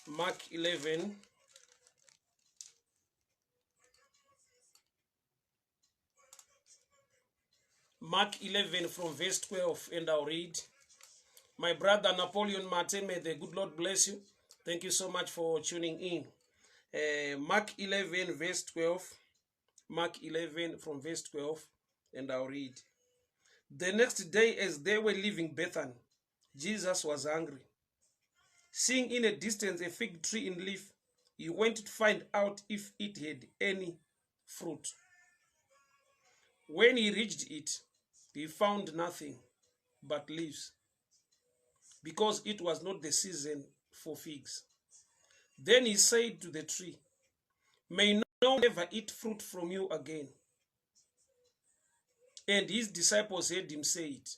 Mark 11. Mark 11 from verse 12, and I'll read. My brother Napoleon Mate, may the good Lord bless you. Thank you so much for tuning in. Mark 11, verse 12. Mark 11 from verse 12, and I'll read. The next day, as they were leaving Bethany, Jesus was hungry. Seeing in a distance a fig tree in leaf, he went to find out if it had any fruit. When he reached it, he found nothing but leaves, because it was not the season for figs. Then he said to the tree, May no one ever eat fruit from you again. And his disciples heard him say it.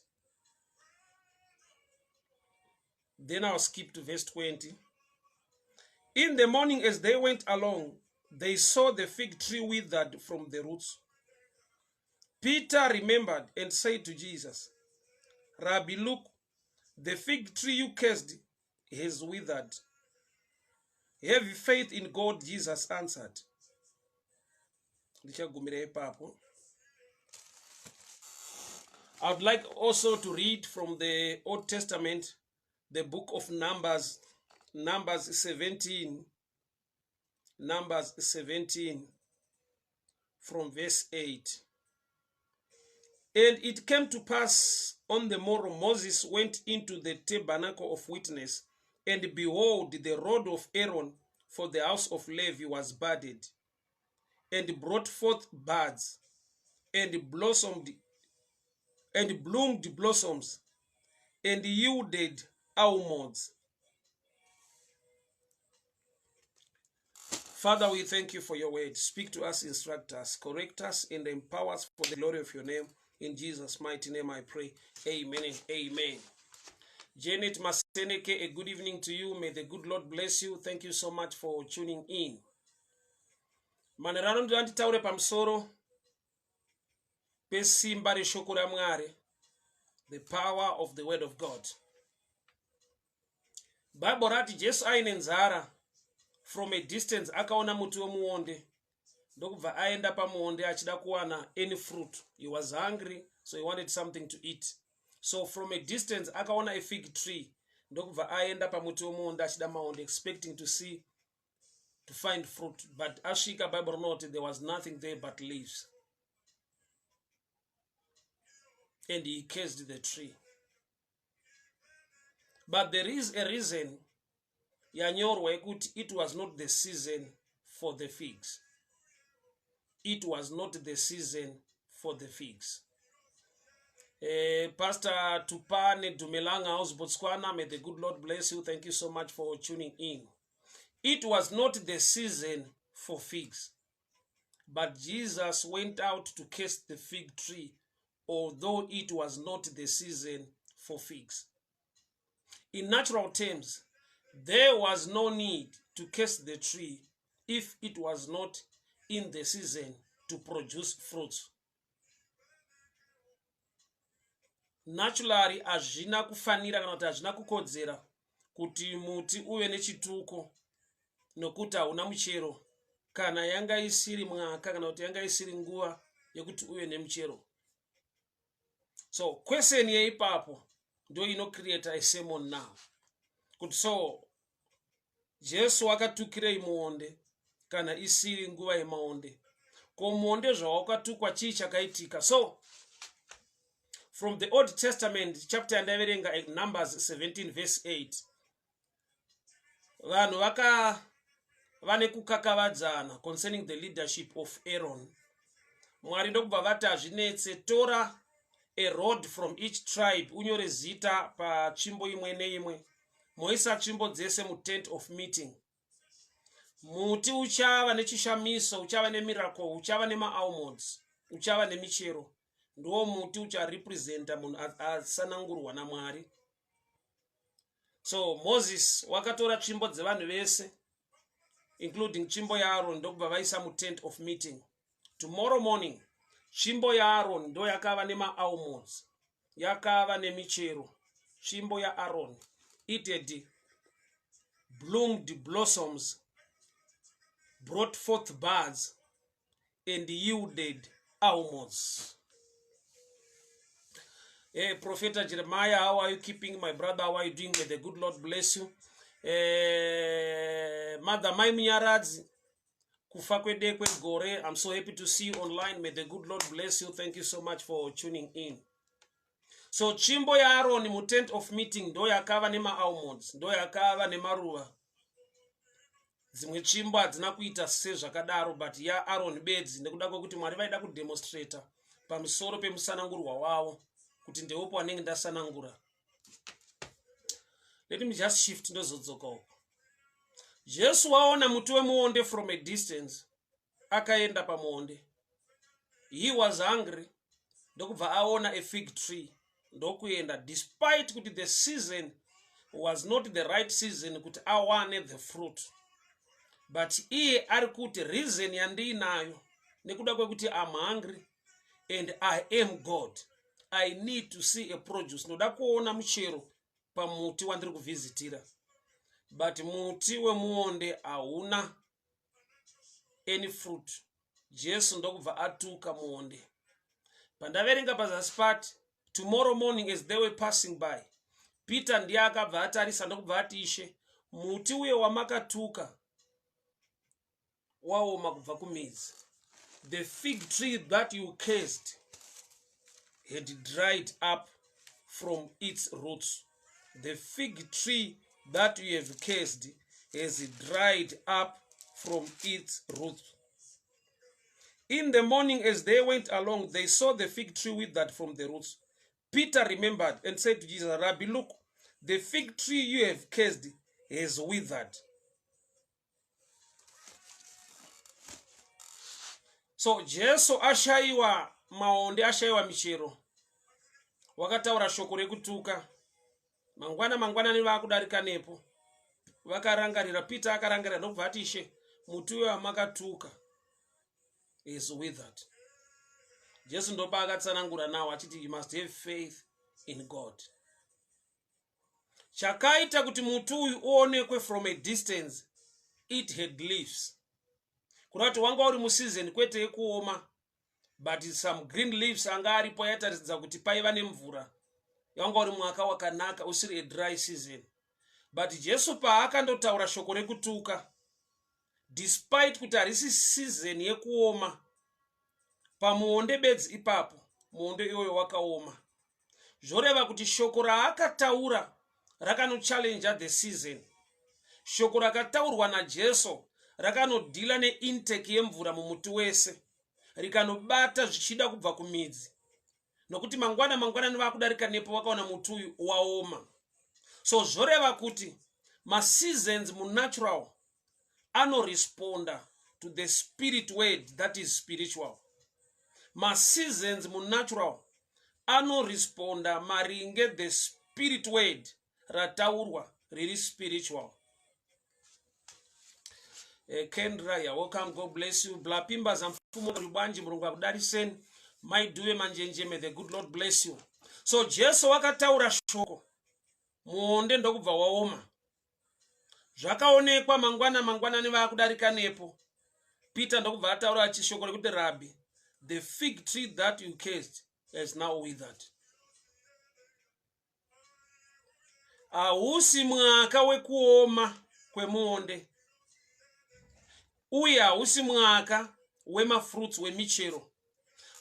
Then I'll skip to verse 20. In the morning, as they went along, they saw the fig tree withered from the roots. Peter remembered and said to Jesus, Rabbi, look, the fig tree you cursed has withered. Have faith in God, Jesus answered. Ndichagumira ipapo. I would like also to read from the Old Testament, the book of Numbers, Numbers 17, Numbers 17, from verse 8. And it came to pass on the morrow, Moses went into the tabernacle of witness, and behold, the rod of Aaron for the house of Levi was budded, and brought forth buds, and blossomed, and bloomed blossoms, and yielded almonds. Father, we thank you for your word. Speak to us, instruct us, correct us, and empower us for the glory of your name. In Jesus' mighty name I pray. Amen and amen. Janet Maseneke, a good evening to you. May the good Lord bless you. Thank you so much for tuning in. Manheru ano ndoda nditaure pamusoro pesimba reshoko raMwari, the power of the word of God. Bible rati Jesu aine nzara, from a distance akaona muti wemuonde, ndokubva aenda pamuonde achida kuwana any fruit. He was hungry, so he wanted something to eat. So from a distance akaona a fig tree, ndokubva aenda pamuti wemuonde achida maonde, expecting to see to find fruit. But asvika, Bible rinoti there was nothing there but leaves, and he cursed the tree. But there is a reason yanyorwa yekuti it was not the season for the figs. It was not the season for the figs. Pastor Tupane Dumelanga House, Botswana, may the good Lord bless you. Thank you so much for tuning in. It was not the season for figs, but Jesus went out to curse the fig tree, although it was not the season for figs. In natural terms, there was no need to curse the tree if it was not in the season to produce fruits. Naturally, hazvina kufanira kana kuti hazvina kukodzera kuti muti uve nechituko nokuti hauna muchero, kana yanga isiri mwaka kana kuti yanga isiri nguva yekuti uve nemuchero. So question yeipapo ndo inocreata a sermon now, kuti so Jesu akatukirei muonde kana isiri nguva yemaonde? Ko muonde zvawakatukwa, chii chakaitika? So from the Old Testament chapter yandaverenga, Numbers 17 verse 8, vanhu vaka vane kukakavadzana concerning the leadership of Aaron. Mwari ndokubva vati, hazvinetse, tora a rod from each tribe, unyore zita patsvimbo imwe neimwe, moisa tsvimbo dzese mutent of meeting. Muti uchava nechishamiso, uchava nemiracle, uchava nemaalmonds, uchava nemichero, ndiwo muti ucharepresenta munhu asanangurwa naMwari. So Moses wakatora tsvimbo dzevanhu vese, including tsvimbo yaAron, ndokubva vaisa mutent of meeting. Tomorrow morning, tsvimbo yaAron ndo yakava nemaalmonds, yakava nemichero. Tsvimbo yaAron, it had bloomed blossoms, brought forth buds, and yielded almonds. Hey, Prophet Jeremiah, how are you keeping, my brother? How are you doing? May the good Lord bless you. Eh, Mother Mai Munyaradzi, kufa kwede kwegore. I'm so happy to see you online. May the good Lord bless you. Thank you so much for tuning in. So tsvimbo yaAroni mutent of meeting ndo yakava nemaalmonds, ndo yakava nemaruva. Dzimwe tsvimbo hadzina kuita sezvakadaro, but yaAroni bedzi, nekuda kwekuti Mwari vaida kudemonstrata pamusoro pemusanangurwa wavo kuti ndeupo wanenge ndasanangura. Let me just shift, ndozodzoka uko. Jesu waona muti wemuonde from a distance, akaenda pamuonde. He was hungry, ndokubva aona a fig tree, ndokuenda, despite kuti the season was not the right season kuti awane the fruit. But iye ari kuti reason yandiinayo nekuda kwekuti am hungry and I am God, I need to see a produce. Ndoda kuona muchero pamuti wandiri kuvhizitira, but muti wemuonde hauna any fruit. Jesu ndokubva atuka muonde. Pandaverenga pazasi pati, tomorrow morning as they were passing by, Peter ndiye akabva atarisa, ndokubva ati, Ishe, muti uye wamakatuka waoma kubva kumidzi. The fig tree that you cursed had dried up from its roots. The fig tree that you have cursed has dried up from its roots. In the morning, as they went along, they saw the fig tree withered from the roots. Peter remembered and said to Jesus, Rabbi, look, the fig tree you have cursed has withered. So Jesu ashayiwa maonde, ashayiwa michero, wakataura shoko rekutuka. Mangwana mangwanani vakudarika nepo, vakarangarira. Peter akarangarira, ndokubva ati, Ishe, muti uyo wamakatuka is withered. Jesu ndopa akatsanangura nawo achiti, you must have faith in God. Chakaita kuti muti uyu uonekwe from a distance, it had leaves, kureva kuti wanga uri museason kwete yekuoma, but some green leaves anga aripo yaitaridza kuti paiva nemvura, wanga uri mwaka wakanaka, usiri a dry season. But Jesu paakandotaura shoko rekutuka, despite kuti harisi season yekuoma, pamuonde bedzi ipapo muonde iwoyo wakaoma. Zvoreva kuti shoko raakataura rakanochallenja the season. Shoko rakataurwa naJesu rakanodhila neintake yemvura mumuti wese, rikanobata zvichida kubva kumidzi, nokuti mangwana mangwanani vakudarika nepo vakaona muti uyu waoma. So zvoreva kuti maseasons munatural anoresponda to the spirit word that is spiritual. Maseasons munatural anoresponda maringe the spirit word rataurwa riri spiritual. Kendra, you're welcome. God bless you. Blapimba zamfumo ribwanji, Mulungu akudariseni. Maiduve manjenje, may the good Lord bless you. So Jesu wakataura shoko, muonde ndokubva waoma. Zvakaonekwa mangwana mangwanani vakudarika nepo, Peter ndokubva ataura chishoko rekuti, Rabbi, the fig tree that you cursed has now withered. Hausi mwaka wekuoma kwemuonde, uye hausi mwaka wemafruits, wemichero,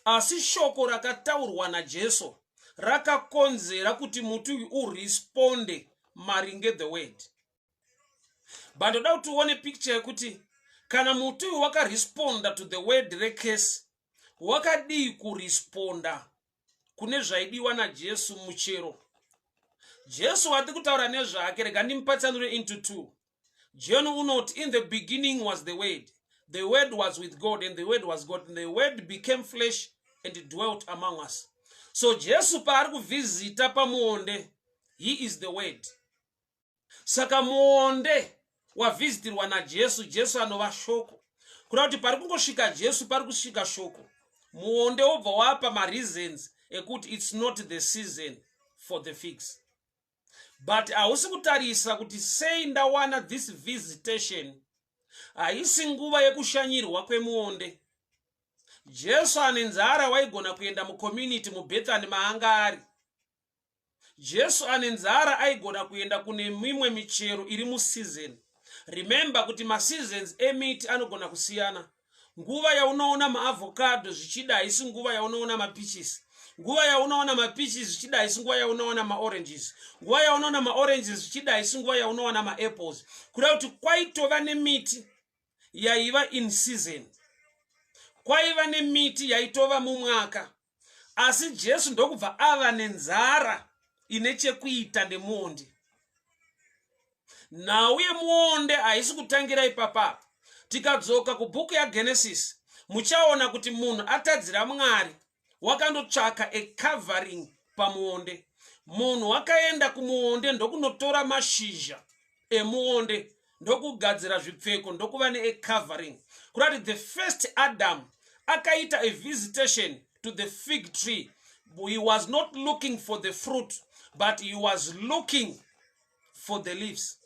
asi shoko rakataurwa naJesu rakakonzera kuti muti uyu uresponde maringe the word. But ndoda kuti uone picture yekuti kana muti uyu wakaresponda to the word recurse, wakadii kuresponda kune zvaidiwa naJesu, muchero? Jesu wati kutaura nezvake, rega ndimupatsanure into two. John unoti, in the beginning was the Word, the Word was with God, and the Word was God, and the Word became flesh and dwelt among us. So Jesu paari kuvhizita pamuonde, he is the Word. Saka muonde wavhizitirwa naJesu, Jesu anova shoko, kuda kuti pari kungosvika Jesu, pari kusvika shoko, muonde wobva wapa mareasons ekuti it's not the season for the figs. But hausi kutarisa kuti sei ndawana this visitation. Haisi nguva yekushanyirwa kwemuonde. Jesu ane nzara waigona kuenda mucommunity muBethany maanga ari. Jesu ane nzara aigona kuenda kune mimwe michero iri museason. Remember kuti maseasons emiti anogona kusiyana. Nguva yaunoona maavocado zvichida haisi nguva yaunoona mapeaches. Nguva yaunoona mapeaches zvichida haisi nguva yaunoona maoranges. Nguva yaunoona maoranges zvichida haisi nguva yaunowana maapples. Kureva kuti kwaitova nemiti yaiva in season. Kwaiva nemiti yaitova mumwaka. Asi Jesu ndokubva ava nenzara ine chekuita nemuonde. Nhau yemuonde haisi kutangira ipapapa. Tikadzoka kubhuku yaGenesis, muchaona kuti munhu atadzira Mwari wakandotsvaka a covering pamuonde. Munhu wakaenda kumuonde ndokunotora mashizha emuonde ndokugadzira zvipfeko ndokuva neacovering kurati the first Adam akaita a visitation to the fig tree. He was not looking for the fruit, but he was looking for the leaves.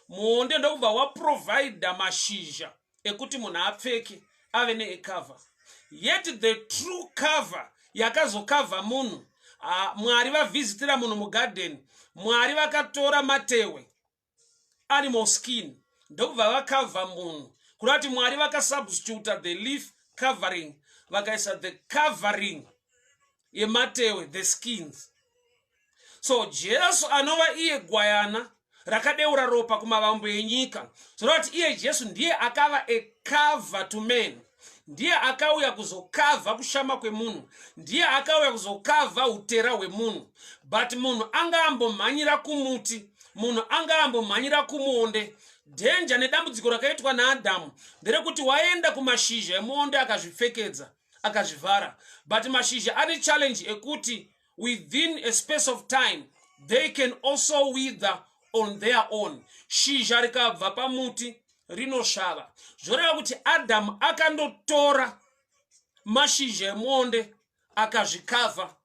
Muonde ndokubva waprovida mashizha ekuti munhu apfeke ave neacover. Yet the true cover yakazokavha munhu, Mwari vavhizitira munhu mugarden, Mwari vakatora matewe, animal skin, ndokubva vakavha munhu. Kureva kuti Mwari vakasubstituta the leaf covering, vakaisa the covering yematewe, the skins. So Jesu anova iye gwayana rakadeura ropa kumavambo enyika, zvoreva kuti iye Jesu ndiye akava a cover to men, ndiye akauya kuzokavha kushama kwemunhu, ndiye akauya kuzokavha utera hwemunhu. But munhu anga ambomhanyira kumuti, munhu anga ambomhanyira kumuonde. Dhenja nedambudziko rakaitwa naAdhamu nderekuti waenda kumashizha emuonde, akazvipfekedza, akazvivhara. But mashizha ane challenge ekuti within a space of time they can also wither on their own. Shizha rikabva pamuti rinosvava. Zvoreva kuti Adhamu akandotora mashizha emuonde akazvikavha,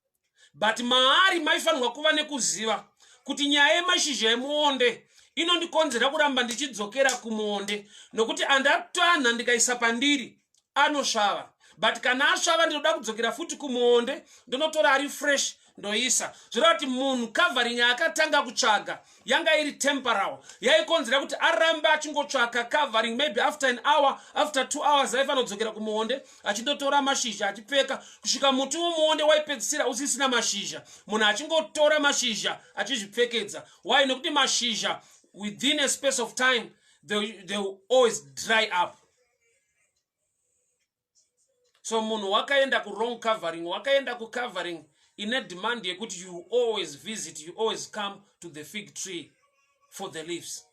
but maari maifanirwa kuva nekuziva kuti nyaya yemashizha emuonde inondikonzera kuramba ndichidzokera kumuonde, nokuti andatanha ndikaisa pandiri anosvava, but kana asvava ndinoda kudzokera futi kumuonde ndonotora ari fresh ndoisa. Zvoreva kuti munhu covering yaakatanga kutsvaga yanga iri temporal, yaikonzera kuti arambe achingotsvaka covering. Maybe after an hour, after 2 hours, aifanira kudzokera kumuonde achindotora mashizha achipfeka, kusvika muti womuonde waipedzisira usisina mashizha, munhu achingotora mashizha achizvipfekedza. Why? Nekuti mashizha within a space of time they will always dry up. So munhu wakaenda kuwrong covering, wakaenda kucovering ine demand yekuti you always visit, you always come to the fig tree for the leaves.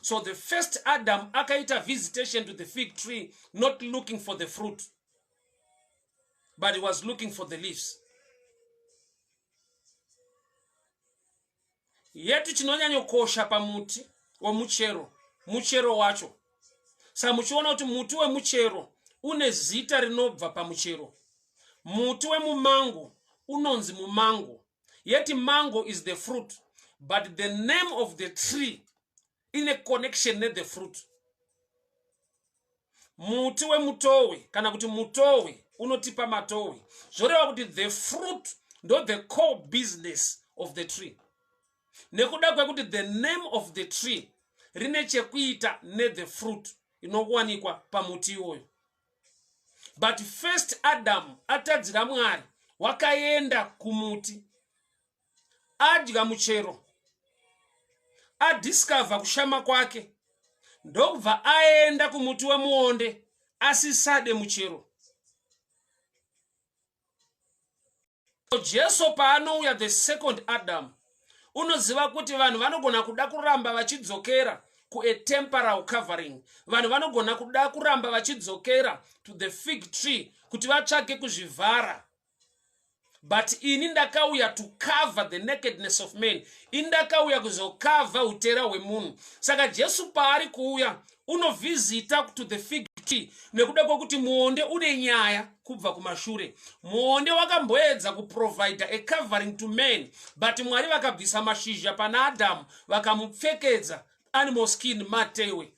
So the first Adam akaita visitation to the fig tree not looking for the fruit, but he was looking for the leaves. Yet chinonyanyokosha pamuti wemuchero muchero wacho. Saka muchiona kuti muti wemuchero une zita rinobva pamuchero. Muti wemumango unonzi mumango, yet mango is the fruit, but the name of the tree ine connection nethe fruit. Muti wemutowe kana kuti mutowe unotipa matowe, zvoreva kuti the fruit ndo the core business of the tree, nekuda kwekuti the name of the tree rine chekuita nethe fruit inowanikwa pamuti iwoyo. But first Adam atadzira Mwari, wakaenda kumuti, adya muchero, adiscover kushama kwake, ndokubva aenda kumuti wemuonde asisade muchero. Jesu paanouya, the second Adam, unoziva kuti vanhu vanogona kuda kuramba vachidzokera kuatemporal covering, vanhu vanogona kuda kuramba vachidzokera to the fig tree kuti vatsvake kuzvivhara, but ini ndakauya to cover the nakedness of man. Ini ndakauya kuzokavha utera hwemunhu. Saka Jesu paari kuuya unovhizita to the fig tree nekuda kwekuti muonde une nyaya kubva kumashure. Muonde wakamboedza kuprovida a covering to man, but Mwari vakabvisa mashizha pana Adamu vakamupfekedza animal skin, matewe.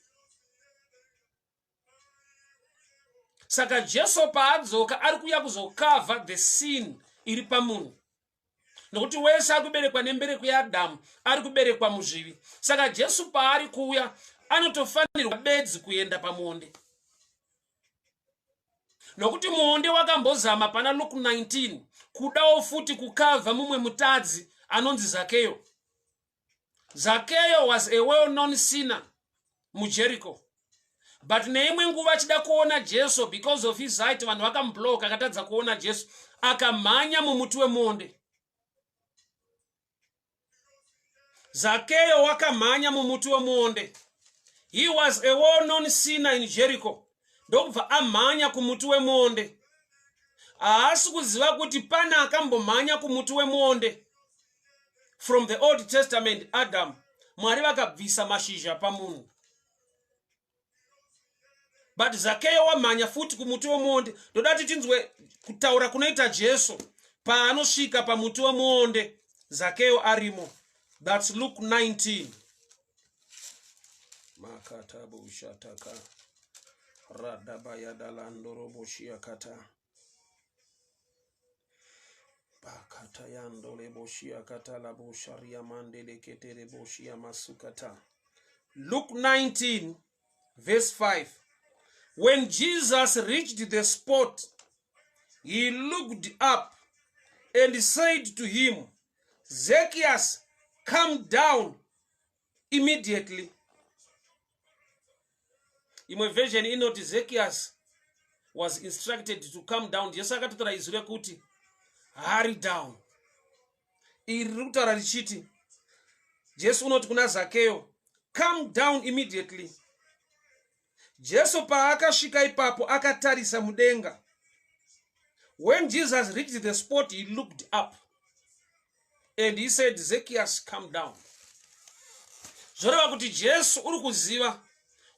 Saka Jesu paadzoka ari kuuya kuzokavha the sin iri pamunhu, nokuti wese ari kuberekwa nembereko yaAdhamu ari kuberekwa muzvivi. Saka Jesu paari kuuya anotofanirwa bedzi kuenda pamuonde, nokuti muonde wakambozama pana Luke 19 kudawo futi kukavha mumwe mutadzi anonzi Zakeyo. Zakeyo was a well known sinner muJericho, but neimwe nguva achida kuona Jesu, because of his height vanhu vakamublock, akatadza kuona Jesu, akamhanya mumuti wemuonde. Zakeyo wakamhanya mumuti wemuonde. He was a well known sinner in Jericho, ndokubva amhanya kumuti wemuonde. Haasi kuziva kuti pane akambomhanya kumuti wemuonde from the Old Testament, Adam. Mwari vakabvisa mashizha pamunhu, but Zakeyo wamhanya futi kumuti wemuonde. Ndoda kuti tinzwe kutaura kunoita Jesu paanosvika pamuti wemuonde, Zakeyo arimo. That's Luke 19. Makatabushataka radabayadalandoroboshiakata bakatayandoleboshiakatalabosharia. Luke 19 verse 5. When Jesus reached the spot, he looked up and said to him, "Zacchaeus, come down immediately." Imwe version inoti Zacchaeus was instructed to come down. Jesu akatotaura izwi rekuti "hurry down". Iri riri kutaura richiti Jesu unoti kuna Zakeyo, "Come down immediately." Jesu paakasvika ipapo akatarisa mudenga. When Jesus reached the spot, he looked up and he said, "Zacchaeus, come down." Zvoreva kuti Jesu uri kuziva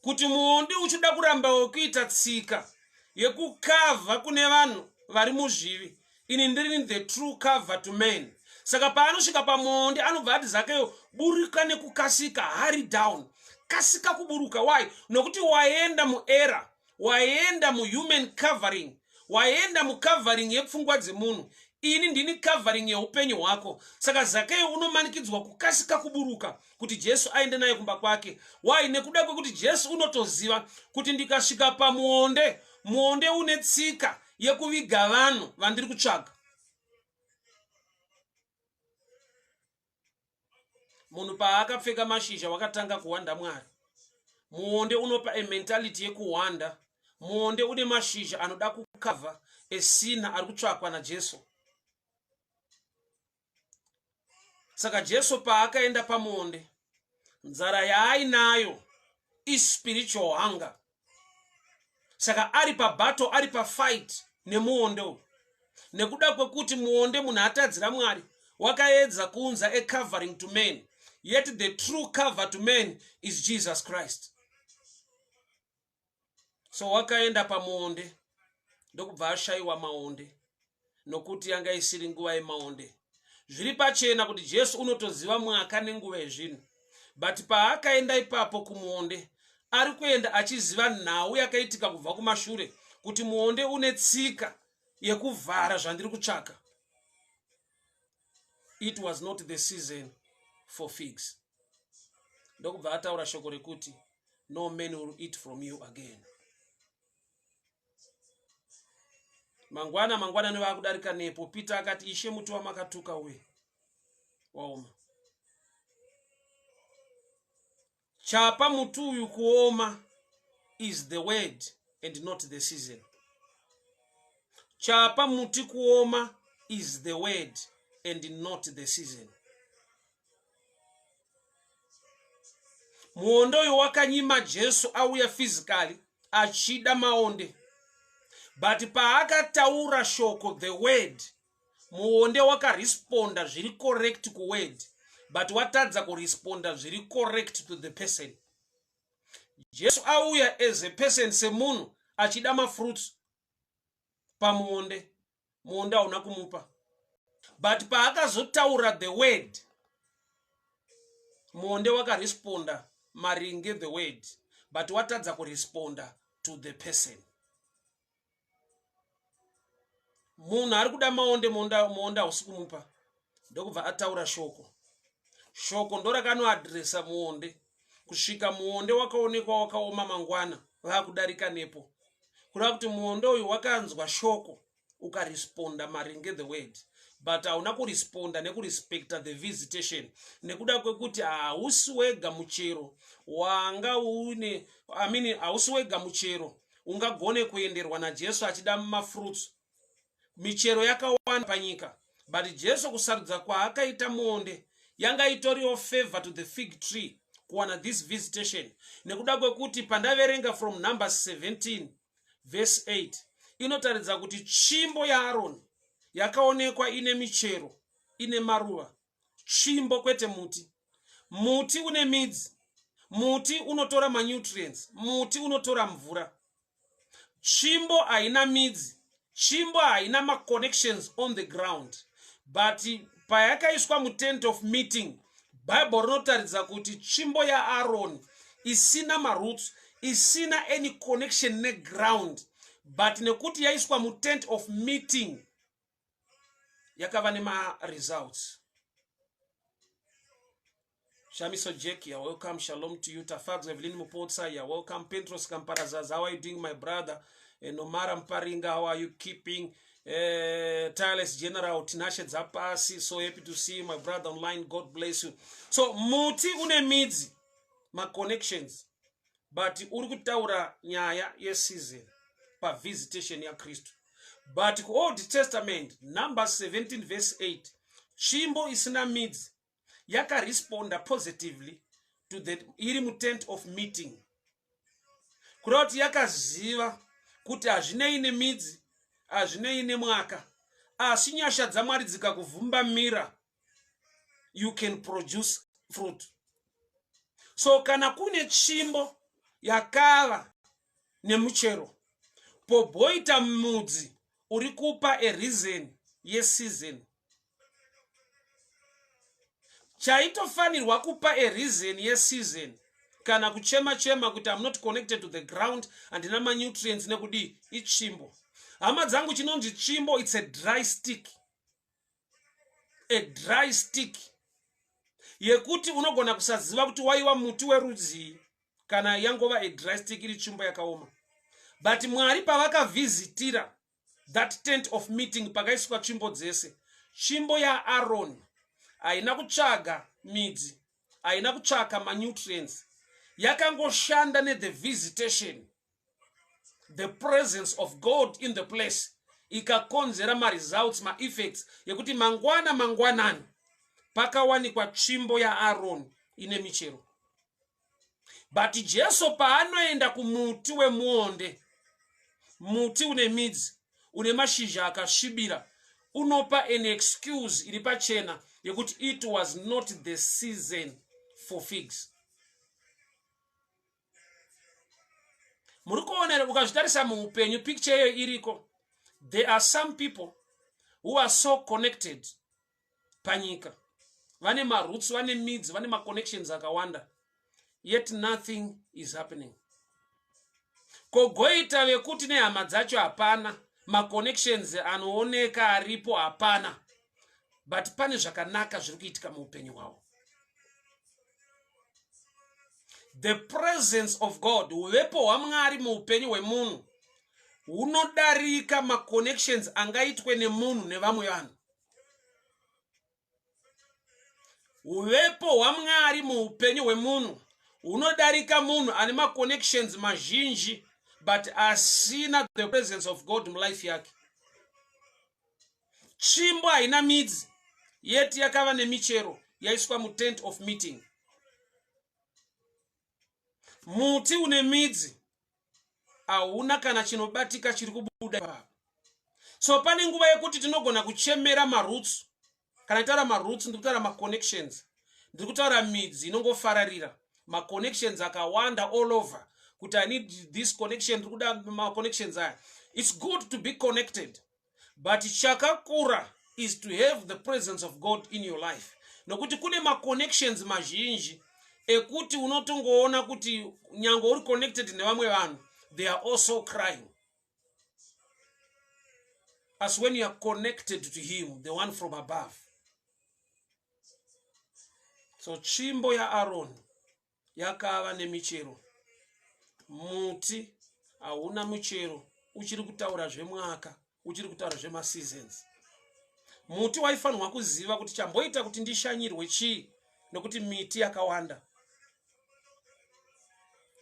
kuti muonde uchida kuramba wekuita tsika yekukavha kune vanhu vari muzvivi, ini ndiri the true cover to men. Saka paanosvika pamuonde anobva ati, "Zakeyo, buruka nekukasika, hurry down, kasika kuburuka." Why? Nokuti waenda muera, waenda muhuman covering, waenda mucovering yepfungwa dzemunhu. Ini ndini covering yeupenyu hwako. Saka Zakeyo unomanikidzwa kukasika kuburuka kuti Jesu aende naye kumba kwake. Why? Nekuda kwekuti Jesu unotoziva kuti ndikasvika pamuonde, muonde une tsika yekuviga vanhu vandiri kutsvaga. Munhu paakapfeka mashizha wakatanga kuhwanda Mwari. Muonde unopa a mentality yekuhwanda. Muonde une mashizha anoda kukavha esina ari kutsvakwa naJesu. Saka Jesu paakaenda pamuonde, nzara yaainayo ispiritual hunger. Saka ari pabattle, ari pafight nemuonde uyu, nekuda kwekuti muonde munhu atadzira Mwari, wakaedza kuunza a covering to men, yet the true cover to men is Jesus Christ. So wakaenda pamuonde ndokubva ashayiwa maonde, nokuti yanga isiri nguva yemaonde. Zviri pachena kuti Jesu unotoziva mwaka nenguva yezvinhu, but paakaenda ipapo kumuonde ari kuenda achiziva nhau yakaitika kubva kumashure, kuti muonde une tsika yekuvhara zvandiri kutsvaka. It was not the season for figs. Ndokubva ataura shoko rekuti, "No man will eat from you again." Mangwana mangwanani vakudarika nepo, Peter akati, "Ishe, muti wamakatuka uye waoma." Chapa muti uyu kuoma is the word and not the season. Chapa muti kuoma is the word and not the season. Muonde uyu wakanyima Jesu auya physically achida maonde, but paakataura shoko, the word, muonde wakaresponda zviri correct kuword, but watadza kuresponda zviri correct to the person. Jesu auya as a person, semunhu. achida mafruits pamuonde, muonde hauna kumupa. But paakazotaura the word, muonde wakaresponda maringe the word, but watadza kuresponda to the person. Munhu ari kuda maonde, muonde hausi kumupa, ndokubva ataura shoko. Shoko ndorakanoadresa muonde kusvika muonde wakaonekwa wakaoma mangwana vakudarika nepo. Kureva kuti muonde uyu wakanzwa shoko ukaresponda maringe the word, but hauna kuresponda nekurespecta the visitation, nekuda kwekuti hausi wega muchero wanga une, I mean, hausi wega muchero ungagone kuenderwa naJesu achida mafruits. Michero yakawanda panyika, but Jesu kusarudza kwaakaita muonde yanga itoriwo favor to the fig tree kuwana this visitation, nekuda kwekuti pandaverenga from Numbers 17 verse 8 inotaridza kuti tsvimbo yaAroni yakaonekwa ine michero, ine maruva. Tsvimbo, kwete muti. Muti une midzi, muti unotora manutrients, muti unotora mvura. Tsvimbo haina midzi, tsvimbo haina maconnections on the ground, but payakaiswa mutent of meeting, Bible rinotaridza kuti tsvimbo yaAroni isina maroots, isina any connection neground, but nekuti yaiswa mutent of meeting yakava nemaresults. Shamiso Jack, you're welcome. Shalom to you. Tafadzwa Evelyn Mupotsa, you're welcome. Petros Kamparazaza, how are you doing, my brother? Nomara Mparinga, how are you keeping? Tireless General Tinashe Dzapasi, so happy to see you, my brother, online. God bless you. So muti une midzi, ma-connections, but uri kutaura nyaya yeseason pavisitation yaKristu. But kuOld Testament, Number 17 verse 8, tsvimbo isina midzi yakaresponda positively to the iri mutent of meeting, kureva kuti yakaziva kuti hazvinei nemidzi, hazvinei nemwaka, asi nyasha dzaMwari dzikakuvhumbamira, you can produce fruit. So kana kune tsvimbo yakava nemuchero, poboita mudzi uri kupa a reason yeseason, chaitofanirwa kupa a reason yeseason kana kuchema chema kuti I'm not connected to the ground, handina manutrients nekudii, itsvimbo. Hama dzangu, chinonzi tsvimbo, it's a dry stick, a dry stick yekuti unogona kusaziva kuti waiwa muti werudzii kana yangova a dry stick, iri tsvimbo yakaoma. But Mwari pavakavhizitira that tent of meeting pakaiswa tsvimbo dzese, tsvimbo yaAroni haina kutsvaga midzi, haina kutsvaka manutrients, yakangoshanda nethe visitation, the presence of God in the place, ikakonzera maresults, maeffects yekuti mangwana mangwanani pakawanikwa tsvimbo yaAroni ine michero. But Jesu paanoenda kumuti wemuonde, muti une midzi, une mashizha akasvibira, unopa an excuse iri pachena yekuti it was not the season for figs. Muri kuonera, ukazvitarisa muupenyu, picture iyoyo iriko. There are some people who are so connected panyika, vane maroots, vane midzi, vane maconnections akawanda, yet nothing is happening. Kogoita vekuti nehama dzacho hapana, maconnections anooneka aripo hapana, but pane zvakanaka zviri kuitika muupenyu hwavo. The presence of God, uvepo hwaMwari muupenyu hwemunhu hunodarika maconnections angaitwe nemunhu nevamwe vanhu. Uvepo hwaMwari muupenyu hwemunhu hunodarika munhu ane maconnections mazhinji but asina the presence of God mulife yake. Tsvimbo haina midzi, yeti yakava nemichero yaiswa mutent of meeting. Muti une midzi hauna kana chinobatika chiri kubuda ipapo. So pane nguva yekuti tinogona kuchemera maroots. Kana nditaura maroots, ndiri kutaura maconnections, ndiri kutaura midzi inongofararira, maconnections akawanda all over. kuti I need this connection, ndiri kuda maconnections aya. It's good to be connected, but chakakura is to have the presence of God in your life, nokuti kune maconnections mazhinji ekuti unotongoona kuti nyange uri connected nevamwe vanhu, they are also crying. As when you are connected to him, the one from above. So tsvimbo yaAroni yakava nemichero. Muti hauna muchero, uchiri kutaura zvemwaka, uchiri kutaura zvemaseasons. Muti waifanirwa kuziva kuti chamboita kuti ndishanyirwe chii, nokuti miti yakawanda,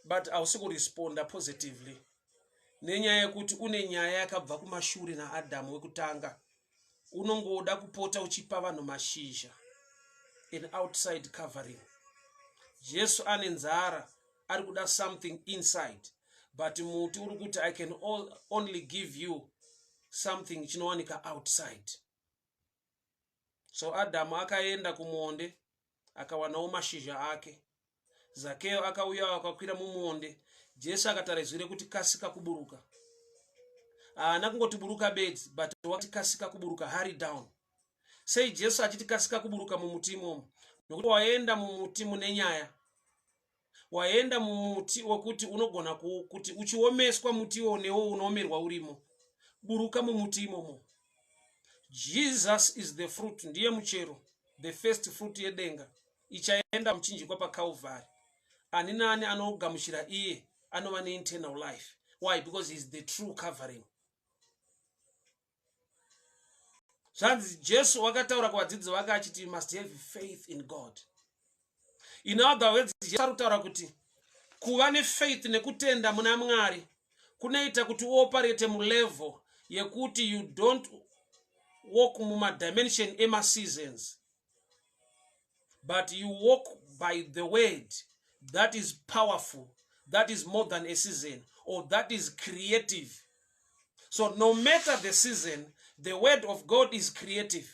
but hausi kuresponda positively nenyaya yekuti une nyaya yakabva kumashure naAdhamu wekutanga. Unongoda kupota uchipa vanhu mashizha, an outside covering. Jesu ane nzara, ari kuda something inside, but muti uri kuti, "I can only give you something chinowanika outside." So Adhamu akaenda kumuonde, akawanawo mashizha ake. Zakeo akauya, akakwira mumuonde. Jesu akataura izwi rekuti, "Kasika kuburuka." Haana kungoti buruka bedzi, but wati, "Kasika kuburuka, hurry down." Sei Jesu achiti kasika kuburuka mumuti imomo? Nokuti waenda mumuti mune nyaya, waenda mumuti wekuti unogona kuti uchiomeswa mutiwo newo unoomerwa urimo. Buruka mumuti imomo. Jesus is the fruit, ndiye muchero, the first fruit yedenga ichaenda muchinjikwa paCalvary. Ani naani anogamuchira iye anova neeternal life. Why? Because he is the true covering. Zvanzi Jesu wakataura kuvadzidzi vake achiti, "You must have faith in God." In other words, Jesu ari kutaura kuti kuva nefaith nekutenda muna Mwari kunoita kuti uoperate mulevel yekuti you don't walk mumadimension emaseasons, but you walk by the word that is powerful, that is more than a season, or that is creative. So no matter the season, the word of God is creative,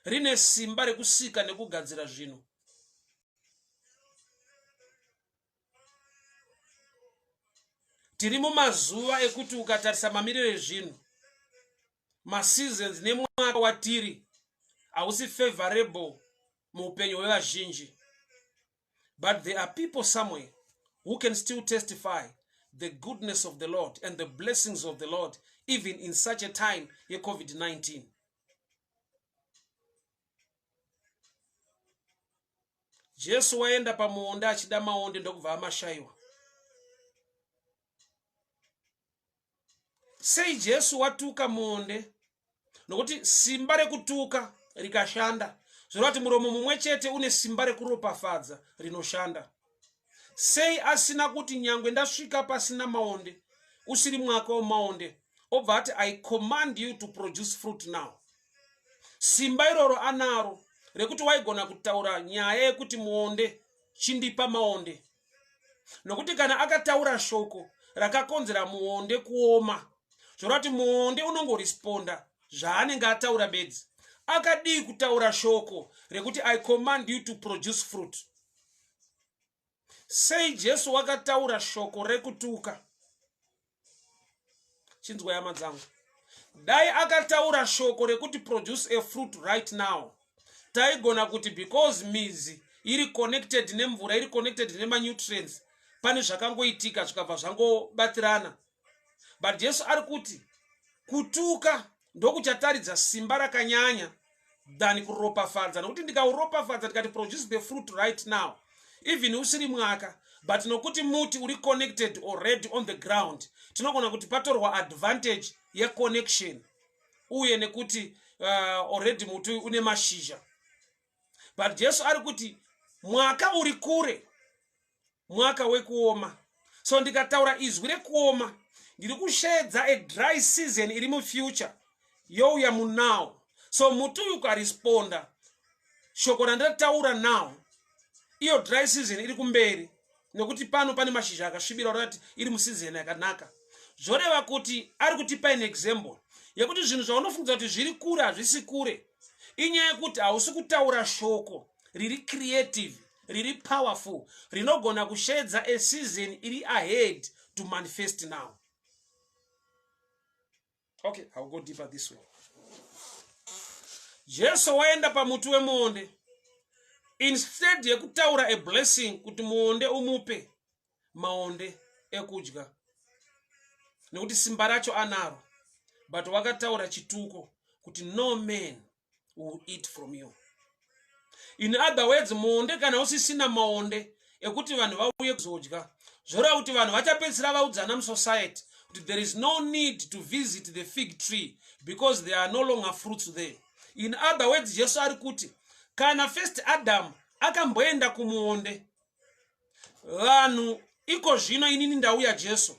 rine simba rekusika nekugadzira zvinhu. Tiri mumazuva ekuti ukatarisa mamiriro ezvinhu, maseasons nemwaka watiri hausi favorable muupenyu hwevazhinji, but there are people somewhere who can still testify the goodness of the Lord and the blessings of the Lord even in such a time yeCOVID-19. Jesu waenda pamuonde achida maonde, ndokubva amashayiwa. Sei Jesu watuka muonde? Nokuti simba rekutuka rikashanda, zvoreva kuti muromo mumwe chete une simba rekuropafadza rinoshanda. Sei asina kuti, nyangwe ndasvika pasina maonde, usiri mwaka wemaonde, obva ati, "I command you to produce fruit now"? Simba iroro anaro rekuti waigona kutaura nyaya yekuti, "Muonde, chindipa maonde," nokuti kana akataura shoko rakakonzera muonde kuoma, zvoreva kuti muonde unongoresponda zvaanenge ataura bedzi. Akadii kutaura shoko rekuti, "I command you to produce fruit"? Sei Jesu wakataura shoko rekutuka? Chinzwa, hama dzangu, dai akataura shoko rekuti, "Produce a fruit right now," taigona kuti because midzi iri connected nemvura, iri connected nemanutrients, pane zvakangoitika zvikabva zvangobatirana. But Jesu ari kuti kutuka ndokuchataridza simba rakanyanya than kuropafadza, nokuti ndikauropafadza ndikati, "Produce the fruit right now," even usiri mwaka, but nokuti muti uri connected already on the ground, tinogona kuti patorwa advantage yeconnection, uye nekuti already muti une mashizha. But Jesu ari kuti mwaka uri kure, mwaka wekuoma. So ndikataura izwi rekuoma, ndiri kusheedza a dry season iri mufuture youya munow. So muti uyu ukaresponda shoko randataura now, iyo dry season iri kumberi, nekuti pano pane mashizha akasvibira, kuti iri museason yakanaka. Zvoreva kuti ari kutipa an example yekuti zvinhu zvaunofungidzwa kuti zviri kure hazvisi kure. Inyaya yekuti hausi kutaura shoko riri creative, riri powerful rinogona kusheedza a season iri ahead to manifest now. Okay, I'll go deeper this way. Jesu waenda pamuti wemuonde. Instead yekutaura a blessing kuti muonde umupe maonde ekudya, nekuti simba racho anaro, but wakataura chituko kuti no man will eat from you. In other words, muonde kana usisina maonde ekuti vanhu vauye kuzodya, zvoreva kuti vanhu vachapedzisira vaudzana musociety kuti there is no need to visit the fig tree because there are no longer fruits there. In other words, Jesu ari kuti kana first Adam akamboenda kumuonde, vanhu iko zvino inini ndauya Jesu,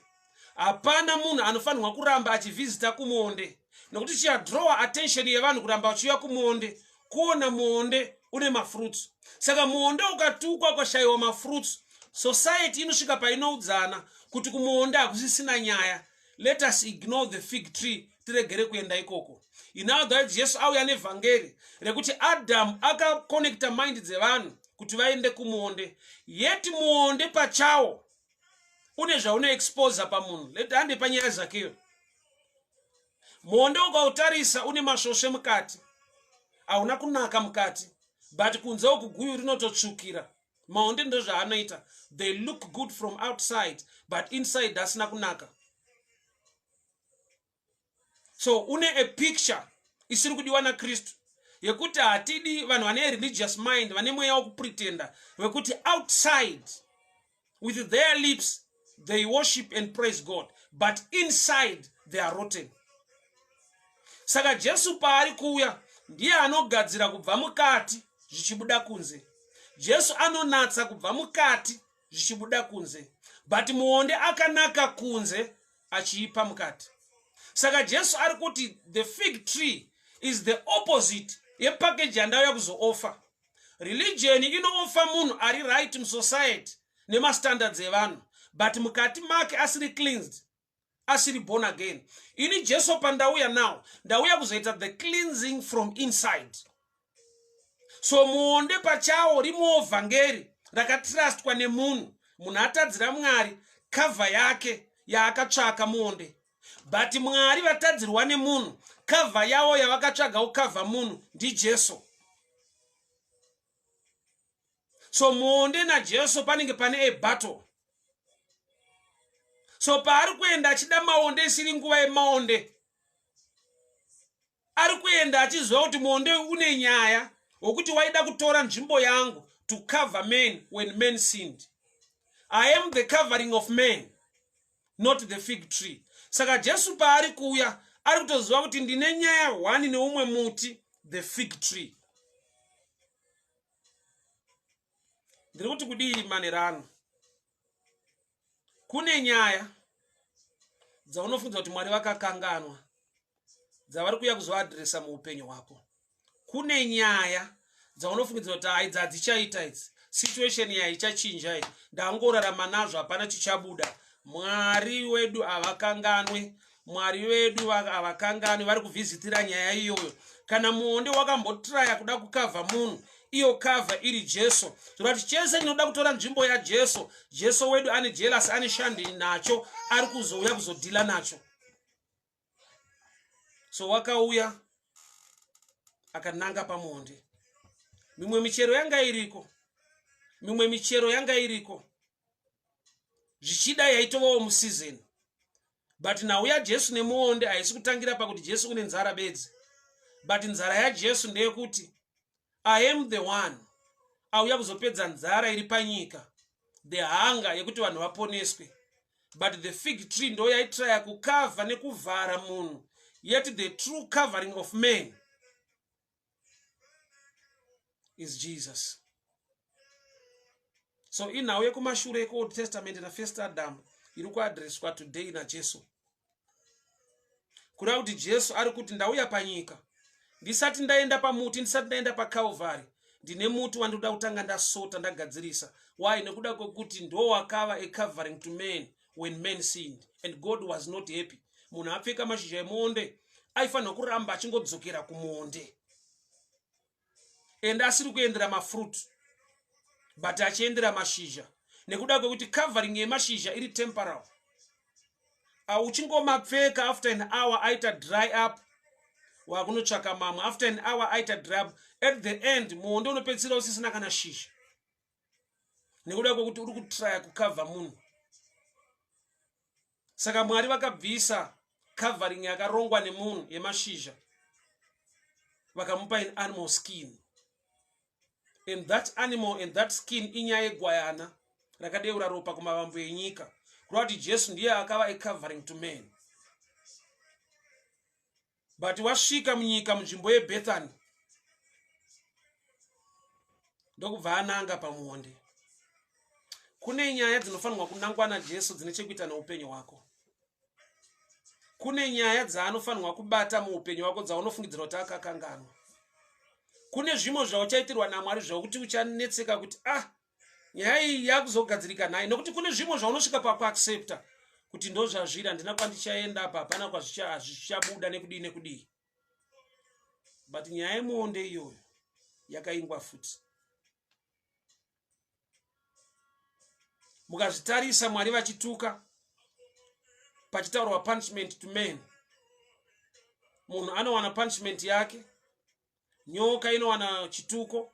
hapana munhu anofanirwa kuramba achivhizita kumuonde, nokuti chiadrawa attention yevanhu kuramba vachiuya kumuonde kuona muonde une mafruits. Saka muonde ukatukwa, ukashayiwa mafruits, society inosvika painoudzana kuti kumuonde hakusisina nyaya, let us ignore the fig tree, tiregere kuenda ikoko. In other words, Jesu auya nevhangeri rekuti Adamu akakonekta mind dzevanhu kuti vaende kumuonde, yet muonde pachawo une zvaunoexposa pamunhu. Let hande panyaya zakeyo. Muonde ukautarisa une masvosve mukati, hauna kunaka mukati, but kunze uku guyu rinototsvukira. Maonde ndozvaanoita, they look good from outside, but inside asina kunaka. So une a picture isiri kudiwa naKristu yekuti hatidi vanhu vane religious mind, vane mweya wekupretenda, wekuti outside with their lips they worship and praise God, but inside they are rotten. Saka Jesu paari kuuya, ndiye anogadzira kubva mukati zvichibuda kunze. Jesu anonatsa kubva mukati zvichibuda kunze, but muonde akanaka kunze achiipa mukati. Saka Jesu ari kuti the fig tree is the opposite yepackage yandauya kuzooffer. Religion inooffer munhu ari right musociety nemastandards evanhu, but mukati make asiri cleansed, asiri born again. Ini Jesu pandauya now, ndauya kuzoita the cleansing from inside. So muonde pachawo rimuwo vhangeri rakatrustwa nemunhu. Munhu atadzira Mwari, cover yake yaakatsvaka muonde, but Mwari vatadzirwa nemunhu, cover yavo yavakatsvaga kucover munhu ndiJesu. So muonde naJesu panenge pane a battle. So paari kuenda achida maonde, isiri nguva yemaonde, ari kuenda achiziva kuti muonde une nyaya wokuti waida kutora nzvimbo yangu to cover men when men sinned. I am the covering of men, not the fig tree. Saka Jesu paari kuuya, ari kutoziva kuti ndine nyaya hwani neumwe muti, the fig tree. Ndiri kuti kudii manerano? Kune nyaya dzaunofunza kuti Mwari vakakanganwa, dzavari kuuya kuzoadhiresa muupenyu hwako. Kune nyaya dzaunofungidzira kuti hai, dzadzichaita idzi, situation yaichachinja iyi, ndangorarama nazvo, hapana chichabuda. Mwari wedu havakanganwe. Mwari vedu havakanganwe, vari kuvhizitira nyaya iyoyo. Kana muonde wakambotraya kuda kucover munhu, iyo cover iri Jesu, zvorati chese chinoda kutora nzvimbo yaJesu, Jesu wedu ane jealous, ane shandi nacho, ari kuzouya kuzodhila nacho. So wakauya akananga pamuonde. Mimwe michero yanga iriko, mimwe michero yanga iriko, zvichida yaitovawo museason, but nhau yaJesu nemuonde haisi kutangira pakuti Jesu une nzara bedzi, but nzara yaJesu ndeyekuti I am the one auya kuzopedza nzara iri panyika, the hunger yekuti vanhu vaponeswe. But the fig tree ndo yaitraya kucover nekuvhara munhu, yet the true covering of man is Jesus. So inhau yekumashure yekuOld Testament nafirst Adam iri kuadreswa today naJesu, kureva kuti Jesu ari kuti ndauya panyika, ndisati ndaenda pamuti, ndisati ndaenda paCalvary, ndine muti wandinoda kutanga ndasota, ndagadzirisa. Why? Nekuda kwekuti ndo wakava a covering to man when man sinned and God was not happy. Munhu apfeka mashizha emuonde aifanirwa kuramba achingodzokera kumuonde and asiri kuendera mafruit. But achiendera mashizha nekuda kwekuti covering yemashizha iri temporal. Uchingomapfeka after an hour aita dry up, wakunotsvaka mamwe. After an hour aita dry up, at the end muonde unopedzisira usisina kana shizha nekuda kwekuti uri kutraya kukavha munhu. Saka Mwari vakabvisa covering yakarongwa nemunhu yemashizha, vakamupa an animal skin, and that animal and that skin inyaya yegwayana rakadeura ropa kumavambo enyika, kureva kuti Jesu ndiye akava a covering to man. But wasvika munyika, munzvimbo yeBethany, ndokubva ananga pamuonde. Kune nyaya dzinofanirwa kunangwa naJesu dzine chekuita neupenyu hwako. Kune nyaya dzaanofanirwa kubata muupenyu hwako dzaunofungidzira kuti akakanganwa. Kune zvimwe zvauchaitirwa naMwari zvokuti uchanetseka kuti, ah, nyaya iyi yakuzogadzirika nhai, nokuti kune zvimwe zvaunosvika pakuaccepta kuti ndozvazviri, handina kwandichaenda apa, hapana kwazvichabuda, nekudii nekudii. But nyaya yemuonde iyoyo yakaingwa futi. Mukazvitarisa, Mwari vachituka, pachitaurwa punishment to man, munhu anowana punishment yake, nyoka inowana chituko,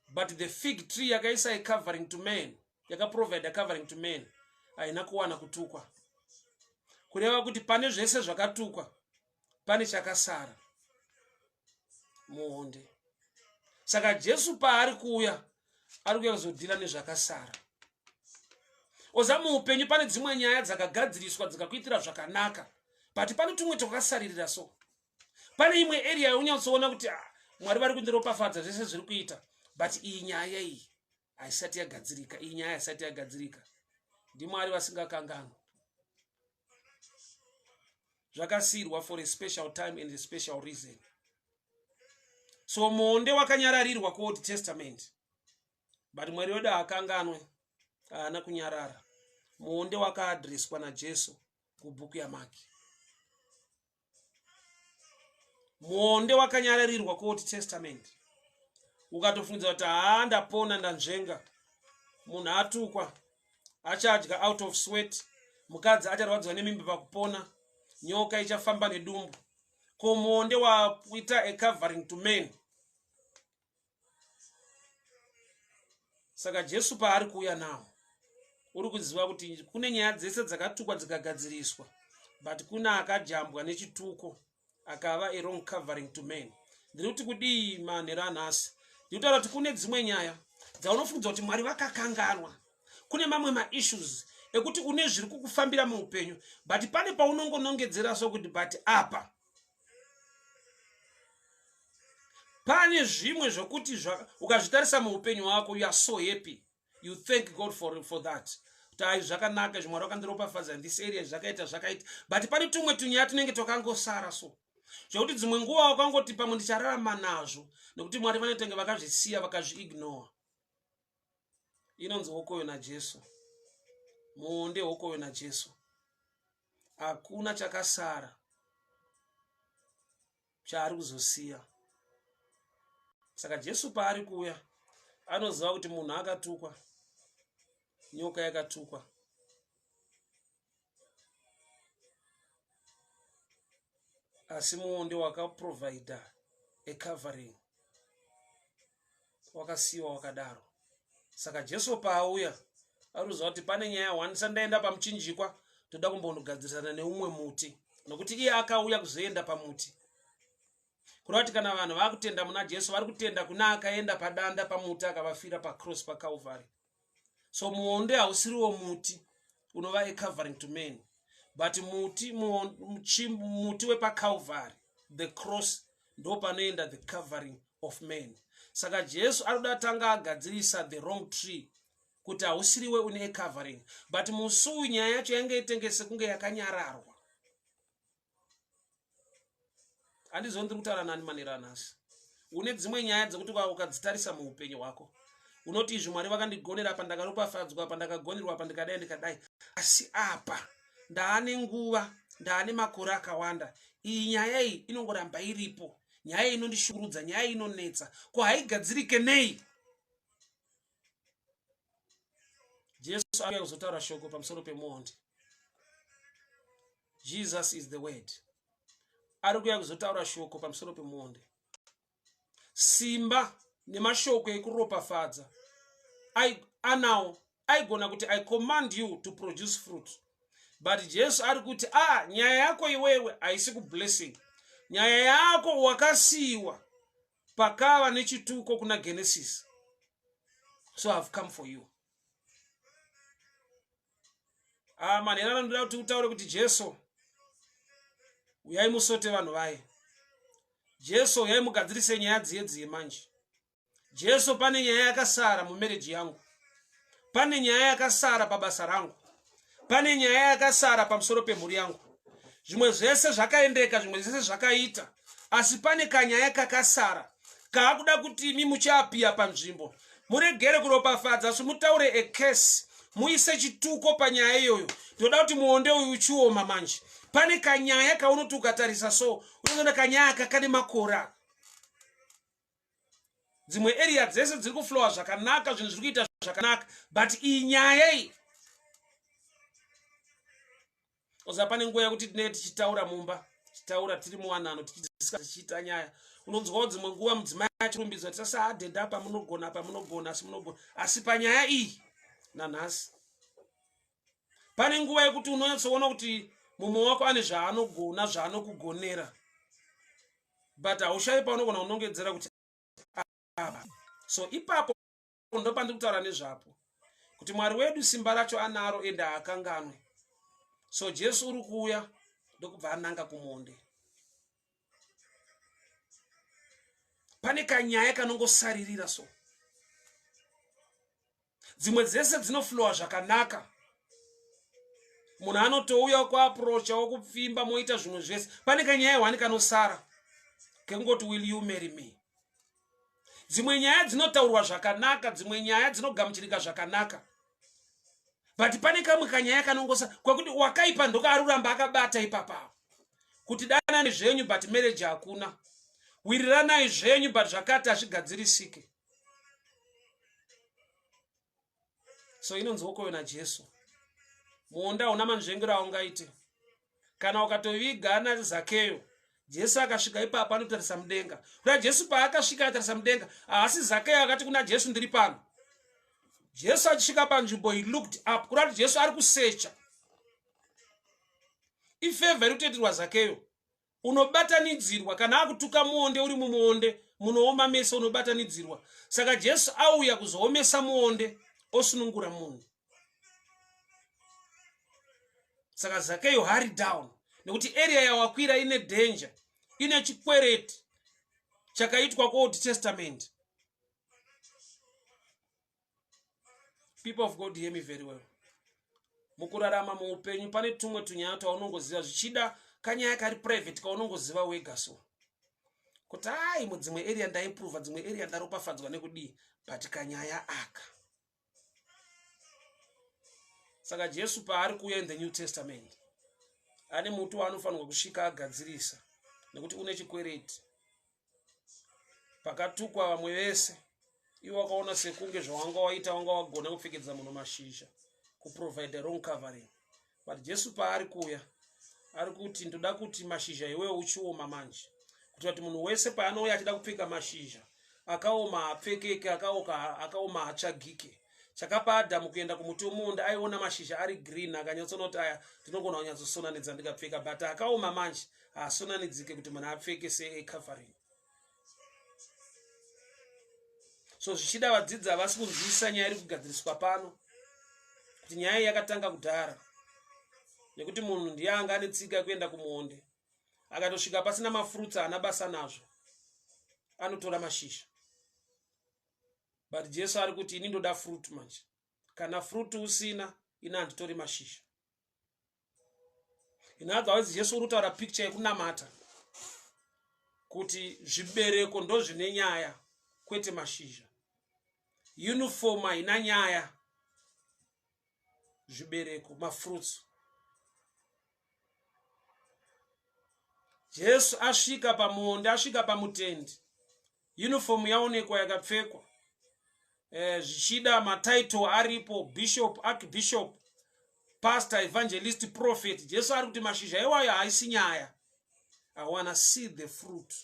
but the fig tree yakaisa a covering to man, yakaprovide a covering to man, haina kuwana kutukwa. Kureva kuti pane zvese zvakatukwa pane chakasara, muonde. Saka Jesu paari kuuya, ari kuuya kuzodhira nezvakasara. Oza muupenyu pane dzimwe nyaya dzakagadziriswa, dzikakuitira zvakanaka, but pane tumwe twakasaririra. So pane imwe area yaunyatsoona kuti, ah, Mwari vari kundiropafadza, zvese zviri kuita, but iyi nyaya iyi haisati yagadzirika, iyi nyaya haisati yagadzirika. NdiMwari vasingakanganwa. Zvakasiyirwa for a special time and a special reason. So muonde wakanyararirwa kuOld Testament, but Mwari wedu haakanganwe, haana kunyarara. Muonde wakaadhireswa naJesu kubhuku yaMaki. Muonde wakanyararirwa kuOld Testament, ukatofungidzira kuti haa, ndapona, ndanzvenga. Munhu atukwa, achadya out of sweat, mukadzi acharwadziwa nemimba pakupona, nyoka ichafamba nedumbu. Ko muonde waita a covering to men. Saka Jesu paari kuuya nawo, uri kuziva kuti kune nyaya dzese dzakatukwa dzikagadziriswa, but kune akajambwa nechituko akava a wrong covering to men. Ndiri kuti kudii manhero anhasi? Ndiri kutaura kuti kune dzimwe nyaya dzaunofungidzwa kuti Mwari vakakanganwa. Kune mamwe maissues ekuti une zviri kukufambira muupenyu, but pane paunongonongedzera sokuti, but apa pane zvimwe zvokuti ukazvitarisa muupenyu hwako, you are so happy, you thank God for that, kuti ai, zvakanaka izvi, Mwari wakandiropafadza in this area, zvakaita zvakaita, but pane tumwe tunyaya tunenge twakangosara, so zvekuti dzimwe nguva wakangoti pamwe ndichararama nazvo nekuti Mwari vanotenge vakazvisiya, vakazviignore. Inonzi hokoyo naJesu, muonde hokoyo naJesu. Hakuna chakasara chaari kuzosiya. Saka Jesu paari kuuya, anoziva kuti munhu akatukwa, nyoka yakatukwa, asi muonde wakaprovida a covering wakasiyiwa wakadaro. Saka Jesu paauya, ari kuziva kuti pane nyaya hwanisa ndaenda pamuchinjikwa, toda kumbonogadzirisana neumwe muti, nokuti iye akauya kuzoenda pamuti. Kureva kuti kana vanhu vaakutenda muna Jesu, vari kutenda kuna akaenda padanda, pamuti, akavafira pacross, paCalvary. So muonde hausiriwo muti unova a covering to men, but muti wepaCalvary, the cross, ndo panoenda the covering of men. Saka Jesu ari kuda tanga agadzirisa the wrong tree, kuti hausiriwe une a covering, but musi uyu nyaya yacho yange itenge sekunge yakanyararwa. Handizivo ndiri kutaura nani manero anhasi. Une dzimwe nyaya dzekuti ukadzitarisa muupenyu hwako, unoti, izvi Mwari vakandigonera apa, ndakaropafadzwa apa, ndakagonerwa apa, ndikadai ndikadai, asi apa ndaane nguva, ndaane makore akawanda, iyi nyaya iyi inongoramba iripo, nyaya inondishungurudza, nyaya inonetsa, ko haigadzirike nei? Jesu auya kuzotaura shoko pamusoro pemuonde. Jesus is the word. Ari kuuya kuzotaura shoko pamusoro pemuonde. Simba nemashoko ekuropafadza anawo aigona kuti I command you to produce fruit. But Jesu ari kuti ah, nyaya yako iwewe haisi kublessing. Nyaya yako wakasiiwa pakava nechituko kuna Genesis. So I've come for you. Ah, manhero anondoda kuti utaure kuti Jesu uyai musote vanhu vaye. Jesu uyai mugadzirise nyaya dziye dziye manje. Jesu pane nyaya yakasara mumereji yangu. Pane nyaya yakasara pabasa rangu. Pane nyaya yakasara pamusoro pemhuri yangu. Zvimwe zvese zvakaendeka, zvimwe zvese zvakaita. Asi pane kanyaya kakasara kaakuda kuti imi muchiapiya panzvimbo. Muregere kuropafadza asi mutaure a case. Muise chituko panyaya iyoyo. Ndoda kuti muonde uyu uchioma manje. Pane kanyaya kaunoti ukatarisa so, unozoona kanyaya aka kane makore aka. Dzimwe area dzese dziri kuflowa zvakanaka, zvinhu zviri kuita zvakanaka, but iyi nyaya iyi oza pane nguva yekuti tinenge tichitaura mumba, tichitaura tiri muwanano, tichidiscuss, tichiita nyaya. Unonzwawo dzimwe nguva mudzimai achirumbidzwa kuti sasa adhedha apa munogona, apa munogona, asi munogona, asi panyaya iyi nanhasi pane nguva yekuti unonyatsoona kuti mumwe wako ane zvaanogona, zvaanokugonera, but haushayi paunogona kunongedzera kuti apa. So ipapo ndopandiri kutaura nezvapo kuti Mwari wedu simba racho anaro ende haakanganwe. So Jesu uri kuuya ndokubva ananga kumonde. Pane kanyaya kanongosaririra so. Dzimwe dzese dzinoflowa zvakanaka. Munhu anotouya kuaprocha wokupfimba moita zvimwe zvese. Pane kanyaya hwani kanosara kekungoti will you marry me? Dzimwe nyaya dzinotaurwa zvakanaka, dzimwe nyaya dzinogamuchirika zvakanaka. But pane kamwe kanyaya kanongosa kwekuti wakaipa ndokaaruramba akabata ipapa. Kuti danani zvenyu but marriage hakuna. Wiriranai zvenyu but zvakati hazvigadzirisike. So inonzi wokoyo naJesu. Muonda hauna manzvengero aungaite. Kana ukatoviga ana Zakeyo, Jesu akasvika ipapo anotarisa mudenga. Kuna Jesu paakasvika atarisa mudenga, haasi Zakeyo akati kuna Jesu ndiri pano. Jesu achisvika panzvimbo he looked up. Kureva kuti Jesu ari kusecha. Ifevha iri kutoitirwa Zakeyo. Unobatanidzirwa kana akutuka muonde uri mumuonde munooma mese unobatanidzirwa. Saka Jesu auya kuzoomesa muonde osunungura munhu. Saka Zakeyo hurry down nekuti area yawakwira ine danger, ine chikwereti chakaitwa kuOld Testament. People of God, hear me very well. Mukurarama muupenyu pane tumwe tunyaya twaunongoziva, zvichida kanyaya kari private kaunongoziva wega so kuti ai mudzimwe area ndaimprova, dzimwe area ndaropafadzwa nekudii, but kanyaya aka. Saka Jesu paari kuuya in the New Testament ane muti waanofanirwa kusvika agadzirisa nekuti une chikwereti. Pakatukwa vamwe vese, iwe wakaona sekunge zvawanga waita wanga wagona kupfekedza munhu mashizha, kuprovide wrong covering. But Jesu paari kuuya ari kuti ndoda kuti mashizha iwewe uchioma manje, kuitira kuti munhu wese paanouya achida kupfeka mashizha akaoma haapfekeke, akaoma haatsvagike. Chakapa Adhamu kuenda kumuti womunda, aiona mashizha ari green akanyatsoona kuti aya ndinogona kunyatsosonanidza ndikapfeka, but akaoma manje haasonanidzike kuti munhu apfeke secovering. So zvichida vadzidzi havasi kunzwisisa nyaya iri kugadziriswa pano, kuti nyaya iyi yakatanga kudhara, nekuti munhu ndiye anga ane tsika yekuenda kumuonde, akatosvika pasina mafruits haana basa nazvo, anotora mashizha. But Jesu ari kuti ini ndoda fruit manje, kana fruit usina ini handitori mashizha. In other words, Jesu uri kutaura picture yekunamata kuti zvibereko ndozvine nyaya kwete mashizha. Uniform haina nyaya, zvibereko, mafruits. Jesu asvika pamuonde, asvika pamutendi, uniform yaonekwa yakapfekwa. Eh, zvichida matitle aripo, bishop, archbishop, pastor, evangelist, prophet. Jesu ari kuti mashizha iwayo haisi nyaya. I wanna see the fruit.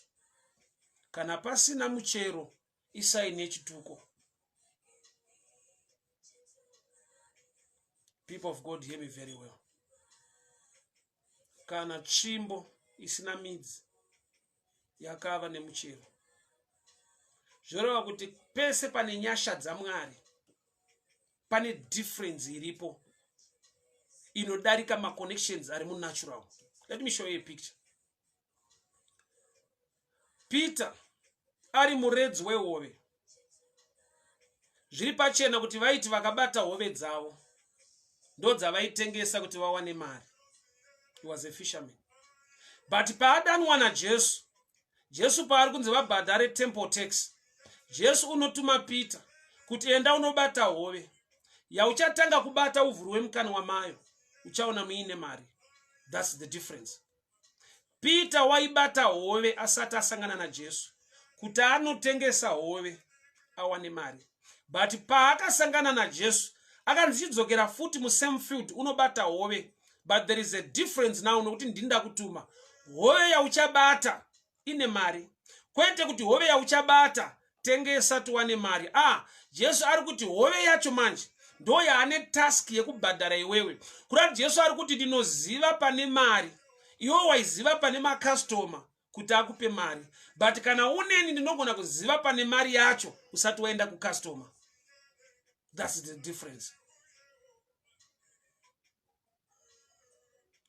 Kana pasina muchero, isai nechituko. People of God, hear me very well. Kana tsvimbo isina midzi yakava nemuchero, zvoreva kuti pese pane nyasha dzaMwari pane difference iripo inodarika maconnections ari munatural. Let me show you a picture. Peter ari muredzi wehove. Zviri pachena kuti vaiti vakabata hove dzavo ndodzavaitengesa kuti vawane mari. He was a fisherman. But paadanwa naJesu, Jesu paari kunzi vabhadhare temple tax, Jesu unotuma Peter kuti enda unobata hove. Yauchatanga kubata uvhurwe mukanwa mayo, uchaona muine mari. That's the difference. Peter waibata hove asati asangana naJesu kuti anotengesa hove awane mari. But paakasangana naJesu akanzi chidzokera futi musame field unobata hove, but there is a difference now nokuti ndini ndakutuma. Hove yauchabata ine mari, kwete kuti hove yauchabata tengesa tiwane mari. Ah, Jesu ari kuti hove yacho manje ndo yaane task yekubhadhara iwewe. Kurati Jesu ari kuti ndinoziva pane mari, iwe waiziva pane makastoma kuti akupe mari, but kana uneni ndinogona kuziva pane mari yacho usati waenda kukastoma. That's the difference.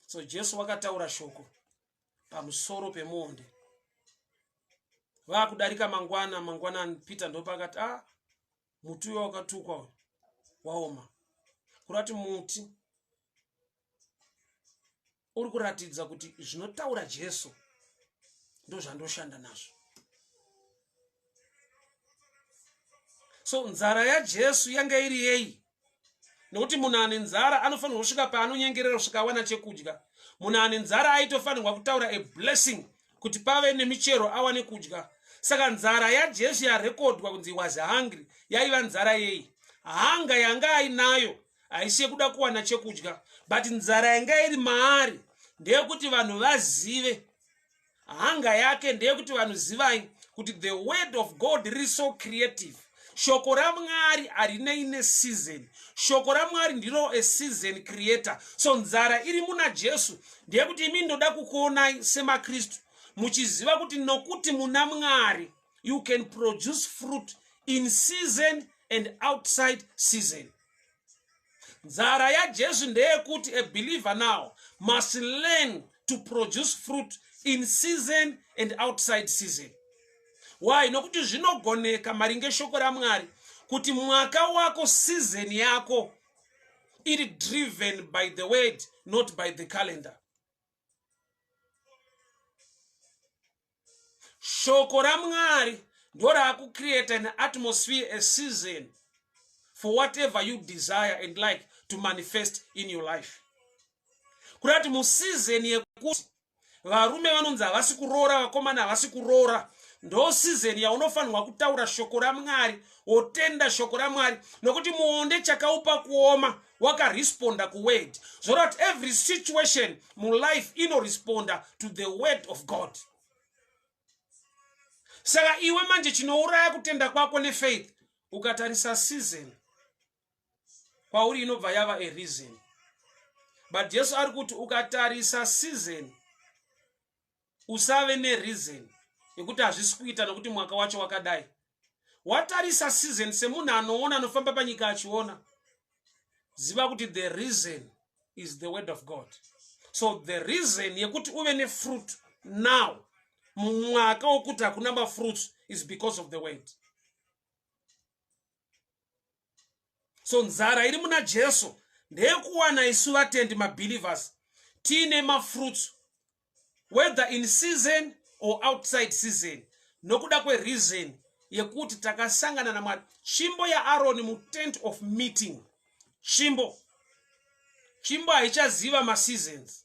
So Jesu wakataura shoko pamusoro pemuonde. Vakudarika mangwana mangwanani, Peter ndopaakati, ah, muti uyo wakatukwa uyu waoma. Kurati muti uri kuratidza kuti zvinotaura Jesu ndozvandoshanda nazvo. So nzara yaJesu yanga iri yei? Nokuti munhu ane nzara anofanirwa kusvika paanonyengerera kusvika awana chekudya. Munhu ane nzara aitofanirwa kutaura a blessing kuti pave nemichero awane kudya. Saka nzara yaJesu yarekodwa kunzi was hungry yaiva nzara yei? Hanga yanga ainayo haisi yekuda kuwana chekudya, but nzara yanga iri maari ndeyekuti vanhu vazive. Hanga yake ndeyekuti vanhu zivai kuti the word of God riri so creative. Shoko raMwari harinei neseason. Shoko raMwari ndiro a season creator. So nzara iri muna Jesu ndeyekuti imi ndoda kukuonai semaKristu muchiziva kuti nokuti muna Mwari you can produce fruit in season and outside season. Nzara yaJesu ndeyekuti a believer now must learn to produce fruit in season and outside season. Why? Nokuti zvinogoneka maringe shoko raMwari kuti mwaka wako, season yako iri driven by the word, not by the calendar. Shoko raMwari ndorakucreate an atmosphere, a season for whatever you desire and like to manifest in your life. Kurati museason yekuti varume vanonzi havasi kuroora, vakomana havasi kuroora, ndo season yaunofanirwa kutaura shoko raMwari, wotenda shoko raMwari, nokuti muonde chakaupa kuoma wakaresponda kuword. Zvoreva kuti every situation mulife inoresponda to the word of God. Saka iwe manje chinouraya kutenda kwako nefaith, ukatarisa season kwauri inobva yava a reason. But Jesu ari kuti ukatarisa season usave nereason yekuti hazvisi kuita nokuti mwaka wacho wakadai. Watarisa season semunhu anoona, anofamba panyika achiona, ziva kuti the reason is the word of God. So the reason yekuti uve nefruit now mumwaka wokuti hakuna mafruits is because of the word. So nzara iri muna Jesu ndeyekuwana isu vatendi, mabelievers, tiine mafruits whether in season or outside season, nokuda kwereason yekuti takasangana naMwari. Tsvimbo yaAroni mutent of meeting, tsvimbo haichaziva maseasons.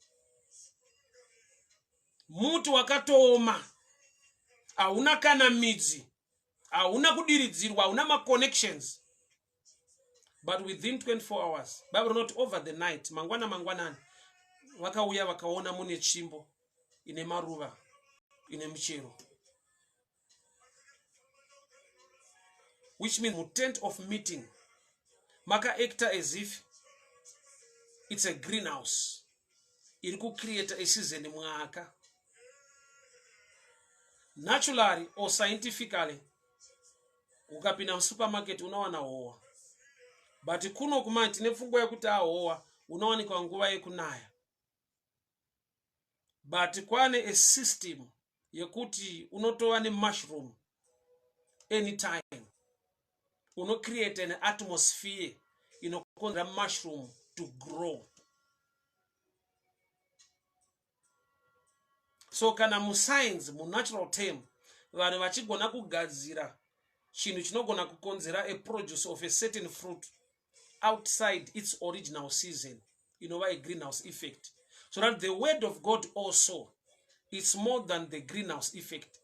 Muti wakatooma, hauna kana midzi, hauna kudiridzirwa, hauna maconnections. But within 24 hours, Bible rinoti over the night, mangwana mangwanani, vakauya vakaona mune tsvimbo ine maruva ine muchero. Which means mutent of meeting makaacta as if it's a greenhouse iri kucreata a season mwaka. Naturally or scientifically, ukapinda musupermarket unowana howa, but kuno kumai tine pfungwa yekuti ahowa unowanikwa nguva yekunaya, but kwane a system yekuti unotova nemushroom anytime, unocreate an atmosphere inokonzera mushroom to grow. So kana muscience, munatural term, vanhu vachigona kugadzira chinhu chinogona kukonzera a produce of a certain fruit outside its original season, inova a greenhouse effect, so that the word of God also, it's more than the greenhouse effect.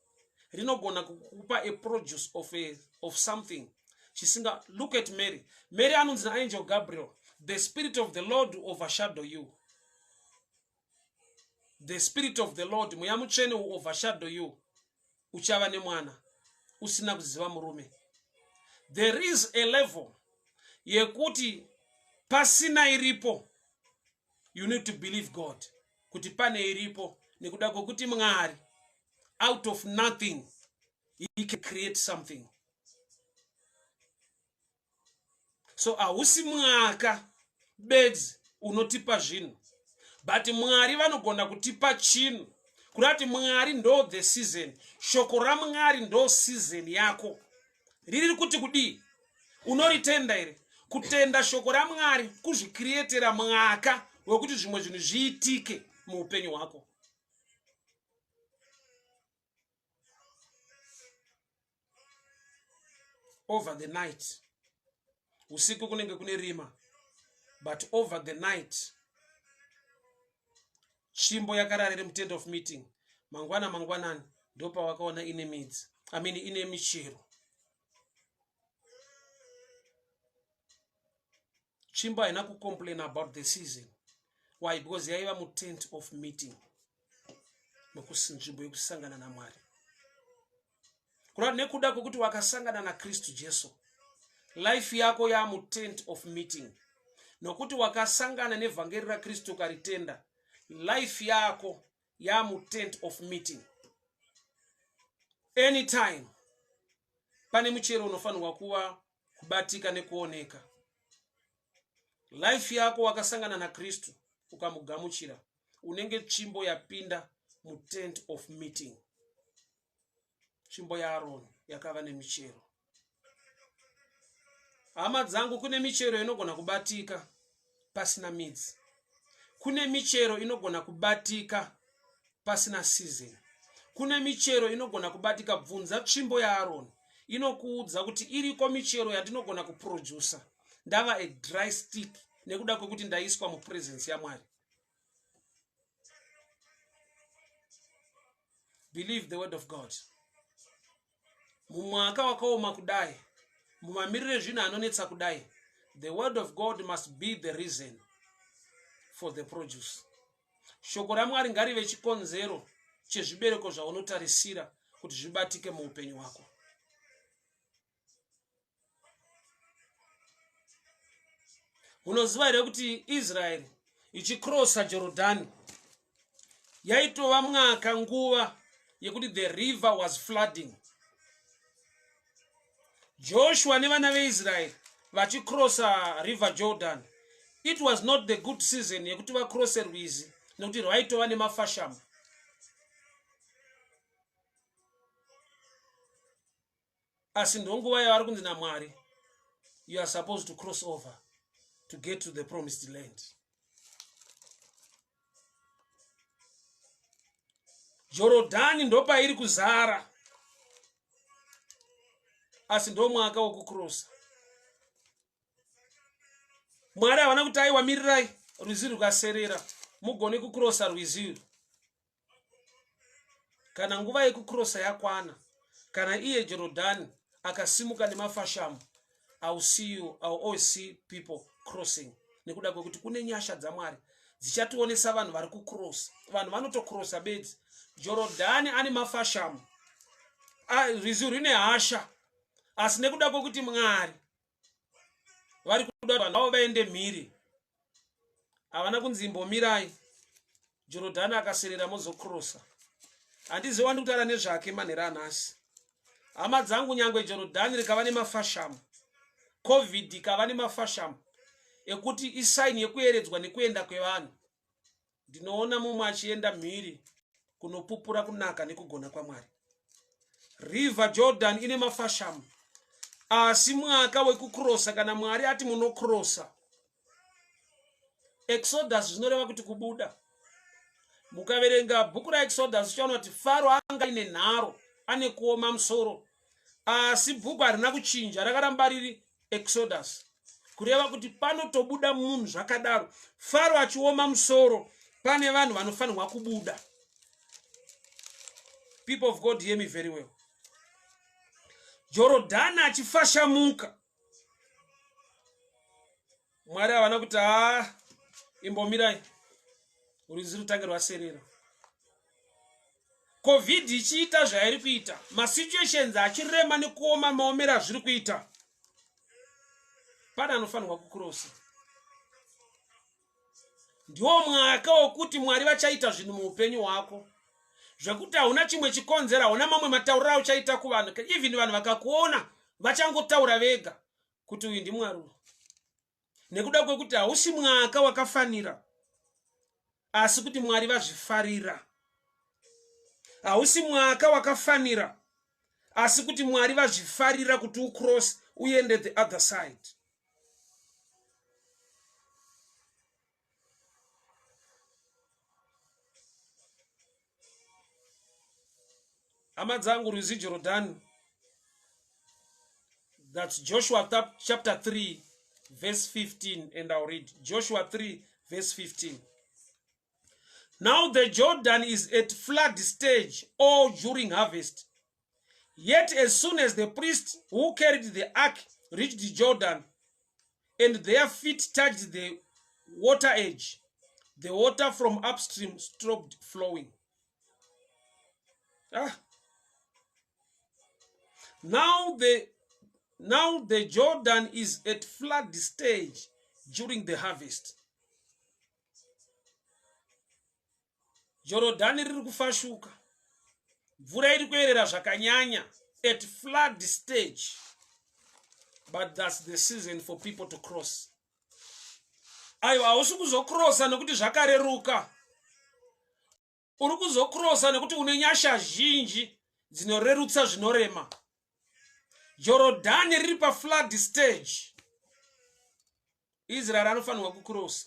Rinogona kukupa a produce of something chisinga. Look at Mary. Mary anonzi naangel Gabriel, "The spirit of the Lord will overshadow you." The spirit of the Lord, mweya mutsvene, will overshadow you, uchava nemwana usina kuziva murume. There is a level yekuti pasina iripo, you need to believe God kuti pane iripo, nekuda kwekuti Mwari out of nothing he can create something. So hausi mwaka bedzi unotipa zvinhu, but Mwari vanogona kutipa chinhu. Kuda kuti Mwari ndo the season, shoko raMwari ndo season yako. Riri kuti kudii? Unoritenda here? Kutenda shoko raMwari kuzvikrietera mwaka wekuti zvimwe zvinhu zviitike muupenyu hwako. Over the night, usiku kunenge kune rima, but over the night tsvimbo yakarara iri mutent of meeting. Mangwana mangwanani ndopawakaona ine midzi, I mean, ine michero. Tsvimbo haina kucomplain about the season. Why? Because yaiva mutent of meeting, nzvimbo yekusangana naMwari. Kureva nekuda kwekuti wakasangana naKristu Jesu, life yako yamutent of meeting. Nokuti wakasangana nevhangeri raKristu ukaritenda, life yako yamutent of meeting. Anytime pane muchero unofanirwa kuva kubatika nekuoneka, life yako wakasangana naKristu ukamugamuchira, unenge tsvimbo yapinda mutent of meeting. Tsvimbo yaAroni yakava nemichero. Hama dzangu, kune michero inogona kubatika pasina midzi, kune michero inogona kubatika pasina season, kune michero inogona kubatika. Bvunza tsvimbo yaAroni, inokuudza kuti iriko michero yandinogona kuprodusa ndava a dry stick, nekuda kwekuti ndaiswa mupresence yaMwari. Believe the word of God. Mumwaka wakaoma kudai, mumamiriro ezvinhu anonetsa kudai, the word of God must be the reason for the produce. Shoko raMwari ngarive chikonzero chezvibereko zvaunotarisira kuti zvibatike muupenyu hwako. Munoziva here kuti Israeri ichikrosa Jorodhani yaitova mwaka, nguva yekuti the river was flooding? Joshua nevana veIsraeri vachikrosa river Jordan, it was not the good season yekuti vakrose rwizi, nekuti rwaitova nemafashamu. Asi ndonguva yavari kunzi naMwari, "You are supposed to cross over to get to the promised land." Jorodhani ndopairi kuzara, asi ndomwaka wokukrosa. Mwari havana kuti, "Aiwa, mirirai rwizi rukaserera mugone kukrosa rwizi uru." Kana nguva yekukrosa yakwana, kana iye Jorodhani akasimuka nemafashamu, I'll see you, I'll always see people crossing nekuda kwekuti kune nyasha dzaMwari dzichationesa vanhu vari kucross. Vanhu vanotocrossa bedzi. Jorodhani ane mafashamu, rwizi rwine hasha, asi nekuda kwekuti Mwari vari kuda vanhu vavo vaende mhiri, havana kunzi imbomirai, Jorodhani akaserera mozokrosa. Handizivi wandi kutaura nezvake manhero anhasi. Hama dzangu, nyangwe Jorodhani rikava nemafashamu, covid ikava nemafashamu ekuti isaini yekuyeredzwa nekuenda kwevanhu, ndinoona mumwe achienda mhiri kunopupura kunaka nekugona kwaMwari. River Jordan ine mafashamu, asi mwaka wekukrosa, kana Mwari ati munokrosa, Exodus zvinoreva kuti kubuda. Mukaverenga bhuku raExodus uchaona kuti Faro anga aine nharo, ane kuoma musoro, asi bhuku harina kuchinja, rakaramba riri Exodus, kureva kuti panotobuda munhu zvakadaro. Faro achioma musoro, pane vanhu vanofanirwa kubuda. People of God, hear me very well. Jorodhani achifashamuka, Mwari havana kuti haa, imbomirai rwizi rutange rwaserera. Covid ichiita zvairi kuita, masituations achirema nekuoma maomero azviri kuita, pane anofanirwa kukurosa. Ndiwo mwaka wokuti Mwari vachaita zvinhu muupenyu hwako zvekuti hauna chimwe chikonzero, hauna mamwe matauriro auchaita kuvanhu. Even vanhu vakakuona vachangotaura vega kuti uyu ndiMwari, nekuda kwekuti hausi mwaka wakafanira, asi kuti Mwari vazvifarira. Hausi mwaka wakafanira, asi kuti Mwari vazvifarira kuti ucross uende the other side. Hama dzangu, rwizi Jorodhani, that's Joshua chapter 3 verse 15, and I'll read Joshua 3 verse 15. Now the Jordan is at flood stage all during harvest. Yet as soon as the priests who carried the ark reached the Jordan and their feet touched the water edge, the water from upstream stopped flowing. Now the Jordan is at flood stage during the harvest. Jorodhani riri kufashuka, mvura iri kuyerera zvakanyanya, at flood stage, but that's the season for people to cross. Aiwa, hausi kuzokrosa nekuti zvakareruka. Uri kuzokrosa nekuti une nyasha zhinji dzinorerutsa zvinorema. Jorodhani riri paflood stage, Israeri anofanirwa kukrosa.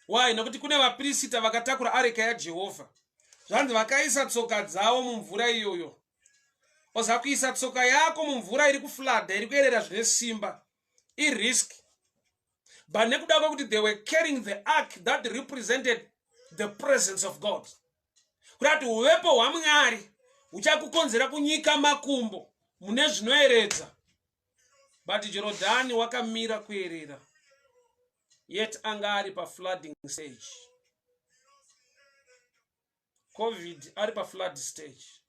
Why? Nekuti kune vapirisita vakatakura areka yaJehovha. Zvanzi vakaisa tsoka dzavo mumvura iyoyo. Oza kuisa tsoka yako mumvura iri kuflooda, iri kuyerera zvine simba, irisk, but nekuda kwekuti they were carrying the ark that represented the presence of God, kuda kuti uvepo hwaMwari huchakukonzera kunyika makumbo mune zvinoeredza. But Jorodhani wakamira kuyerera, yet anga ari paflooding stage. Covid ari paflood stage,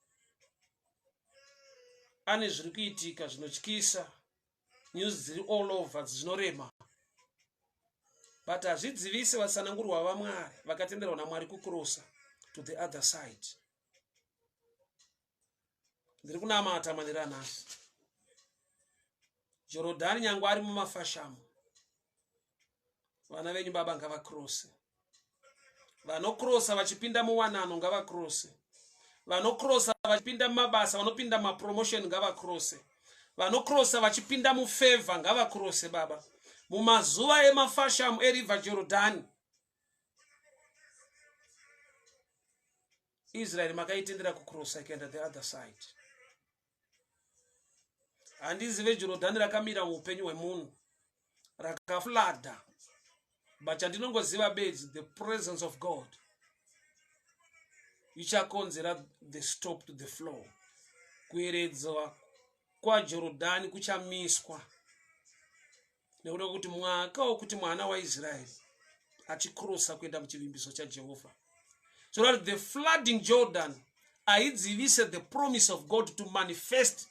ane zviri kuitika zvinotyisa, news dziri all over zvinorema, but hazvidzivisi vasanangurwa vaMwari vakatenderwa naMwari kukurosa to the other side. Ndiri kunamata manero anhasi, Jorodhani nyange ari mumafashamu, vana venyu baba ngavakrose. Vanokrosa vachipinda muwanano ngavakrose, vanokrosa vachipinda mumabasa, vanopinda mapromotion ngavakrose, vanokrosa vachipinda mufavour ngavakrose baba, mumazuva emafashamu eriver Jorodhani. Israeri makaitendera kukrosa ikaenda the other side. Handizive Jorodhani rakamira muupenyu hwemunhu rakaflooda, but chandinongoziva bedzi, the presence of God ichakonzera the stop to the flow. Kuyeredzwa kwaJorodhani kuchamiswa. Nekuda kwekuti mwaka wokuti mwana waIsraeri achikrosa kuenda muchivimbiso chaJehovha. So that the flooding Jordan haidzivise the promise of God to manifest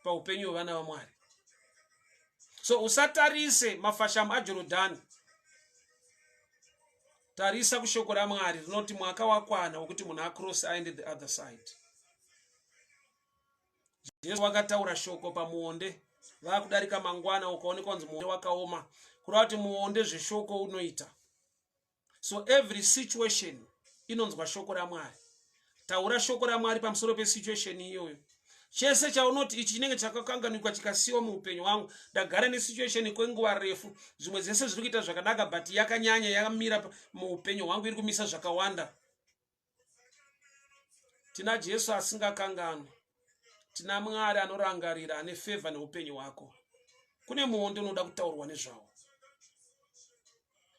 paupenyu hwevana vaMwari. So usatarise mafashamu aJorodhani, tarisa kushoko raMwari rinoti mwaka wakwana wekuti munhu across aende the other side. Jesu vakataura shoko pamuonde, vakudarika mangwana ukaonekwa kunzi muonde wakaoma, kureva kuti muonde zveshoko unoita. So every situation inonzwa shoko raMwari. Taura shoko raMwari pamusoro pesituation iyoyo. Chese chaunoti ichi chinenge chakakanganikwa chikasiyiwa muupenyu hwangu, ndagara nesituation kwenguva refu, zvimwe zvese zviri kuita zvakanaka, but yakanyanya yakamira muupenyu hwangu, iri kumisa zvakawanda. Tina Jesu asingakanganwi, tina Mwari anorangarira, ane favor neupenyu hwako. Kune muonde unoda kutaurwa nezvawo,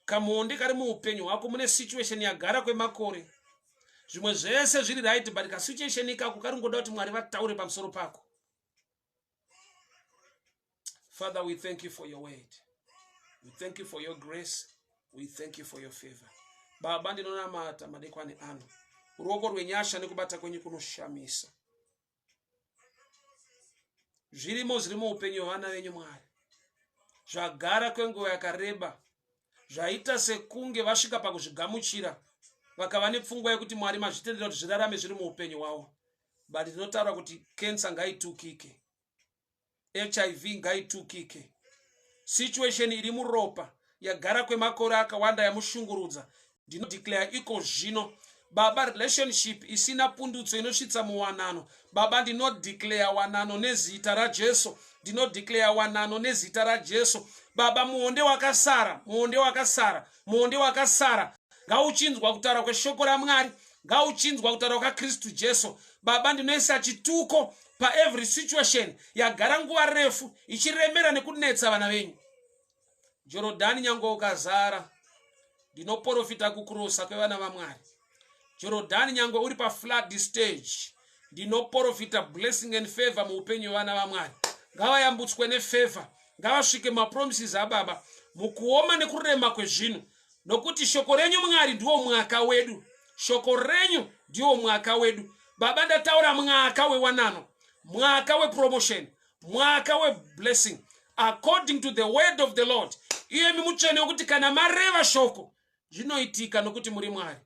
kamuonde kari muupenyu hwako, mune situation yagara kwemakore, zvimwe zvese zviri right, but kasituation ikako kari ngoda kuti Mwari vataure pamusoro pako. Father, we thank you for your word, we thank you for your grace, we thank you for your favor. Baba, ndinonamata madekwani ano, ruoko rwenyasha nekubata kwenyu kunoshamisa zvirimo zviri muupenyu hwevana venyu, Mwari, zvagara kwenguva yakareba, zvaita sekunge vasvika pakuzvigamuchira, vakava nepfungwa yekuti Mwari mazvitendera kuti zvirarame zviri muupenyu hwavo. But ndinotaura kuti cancer ngaitukike, HIV ngaitukike, situation iri muropa yagara kwemakore akawanda yamushungurudza, ndinodeclare iko zvino, Baba, relationship isina pundutso inosvitsa muwanano, Baba, ndinodeclare wanano nezita raJesu, ndinodeclare wanano nezita raJesu. Baba, muonde wakasara, muonde wakasara, muonde wakasara ngauchinzwa kutaura kweshoko raMwari, ngauchinzwa kutaura kwaKristu Jesu. Baba, ndinoisa chituko paevery situation yagara nguva refu ichiremera nekunetsa vana venyu. Jorodhani nyange ukazara, ndinoprofita kukurosa kwevana vaMwari. Jorodhani nyange uri paflood stage, ndinoprofita blessing and favor muupenyu hwevana vaMwari. Ngavayambutswe nefavor, ngavasvike mapromises aBaba mukuoma nekurema kwezvinhu, nokuti shoko renyu, Mwari, ndiwo mwaka wedu. Shoko renyu ndiwo mwaka wedu. Baba, ndataura mwaka wewanano, mwaka wepromotion, mwaka weblessing, according to the word of the Lord. Iyemi mutsvene wekuti kana mareva shoko zvinoitika, nokuti muri Mwari.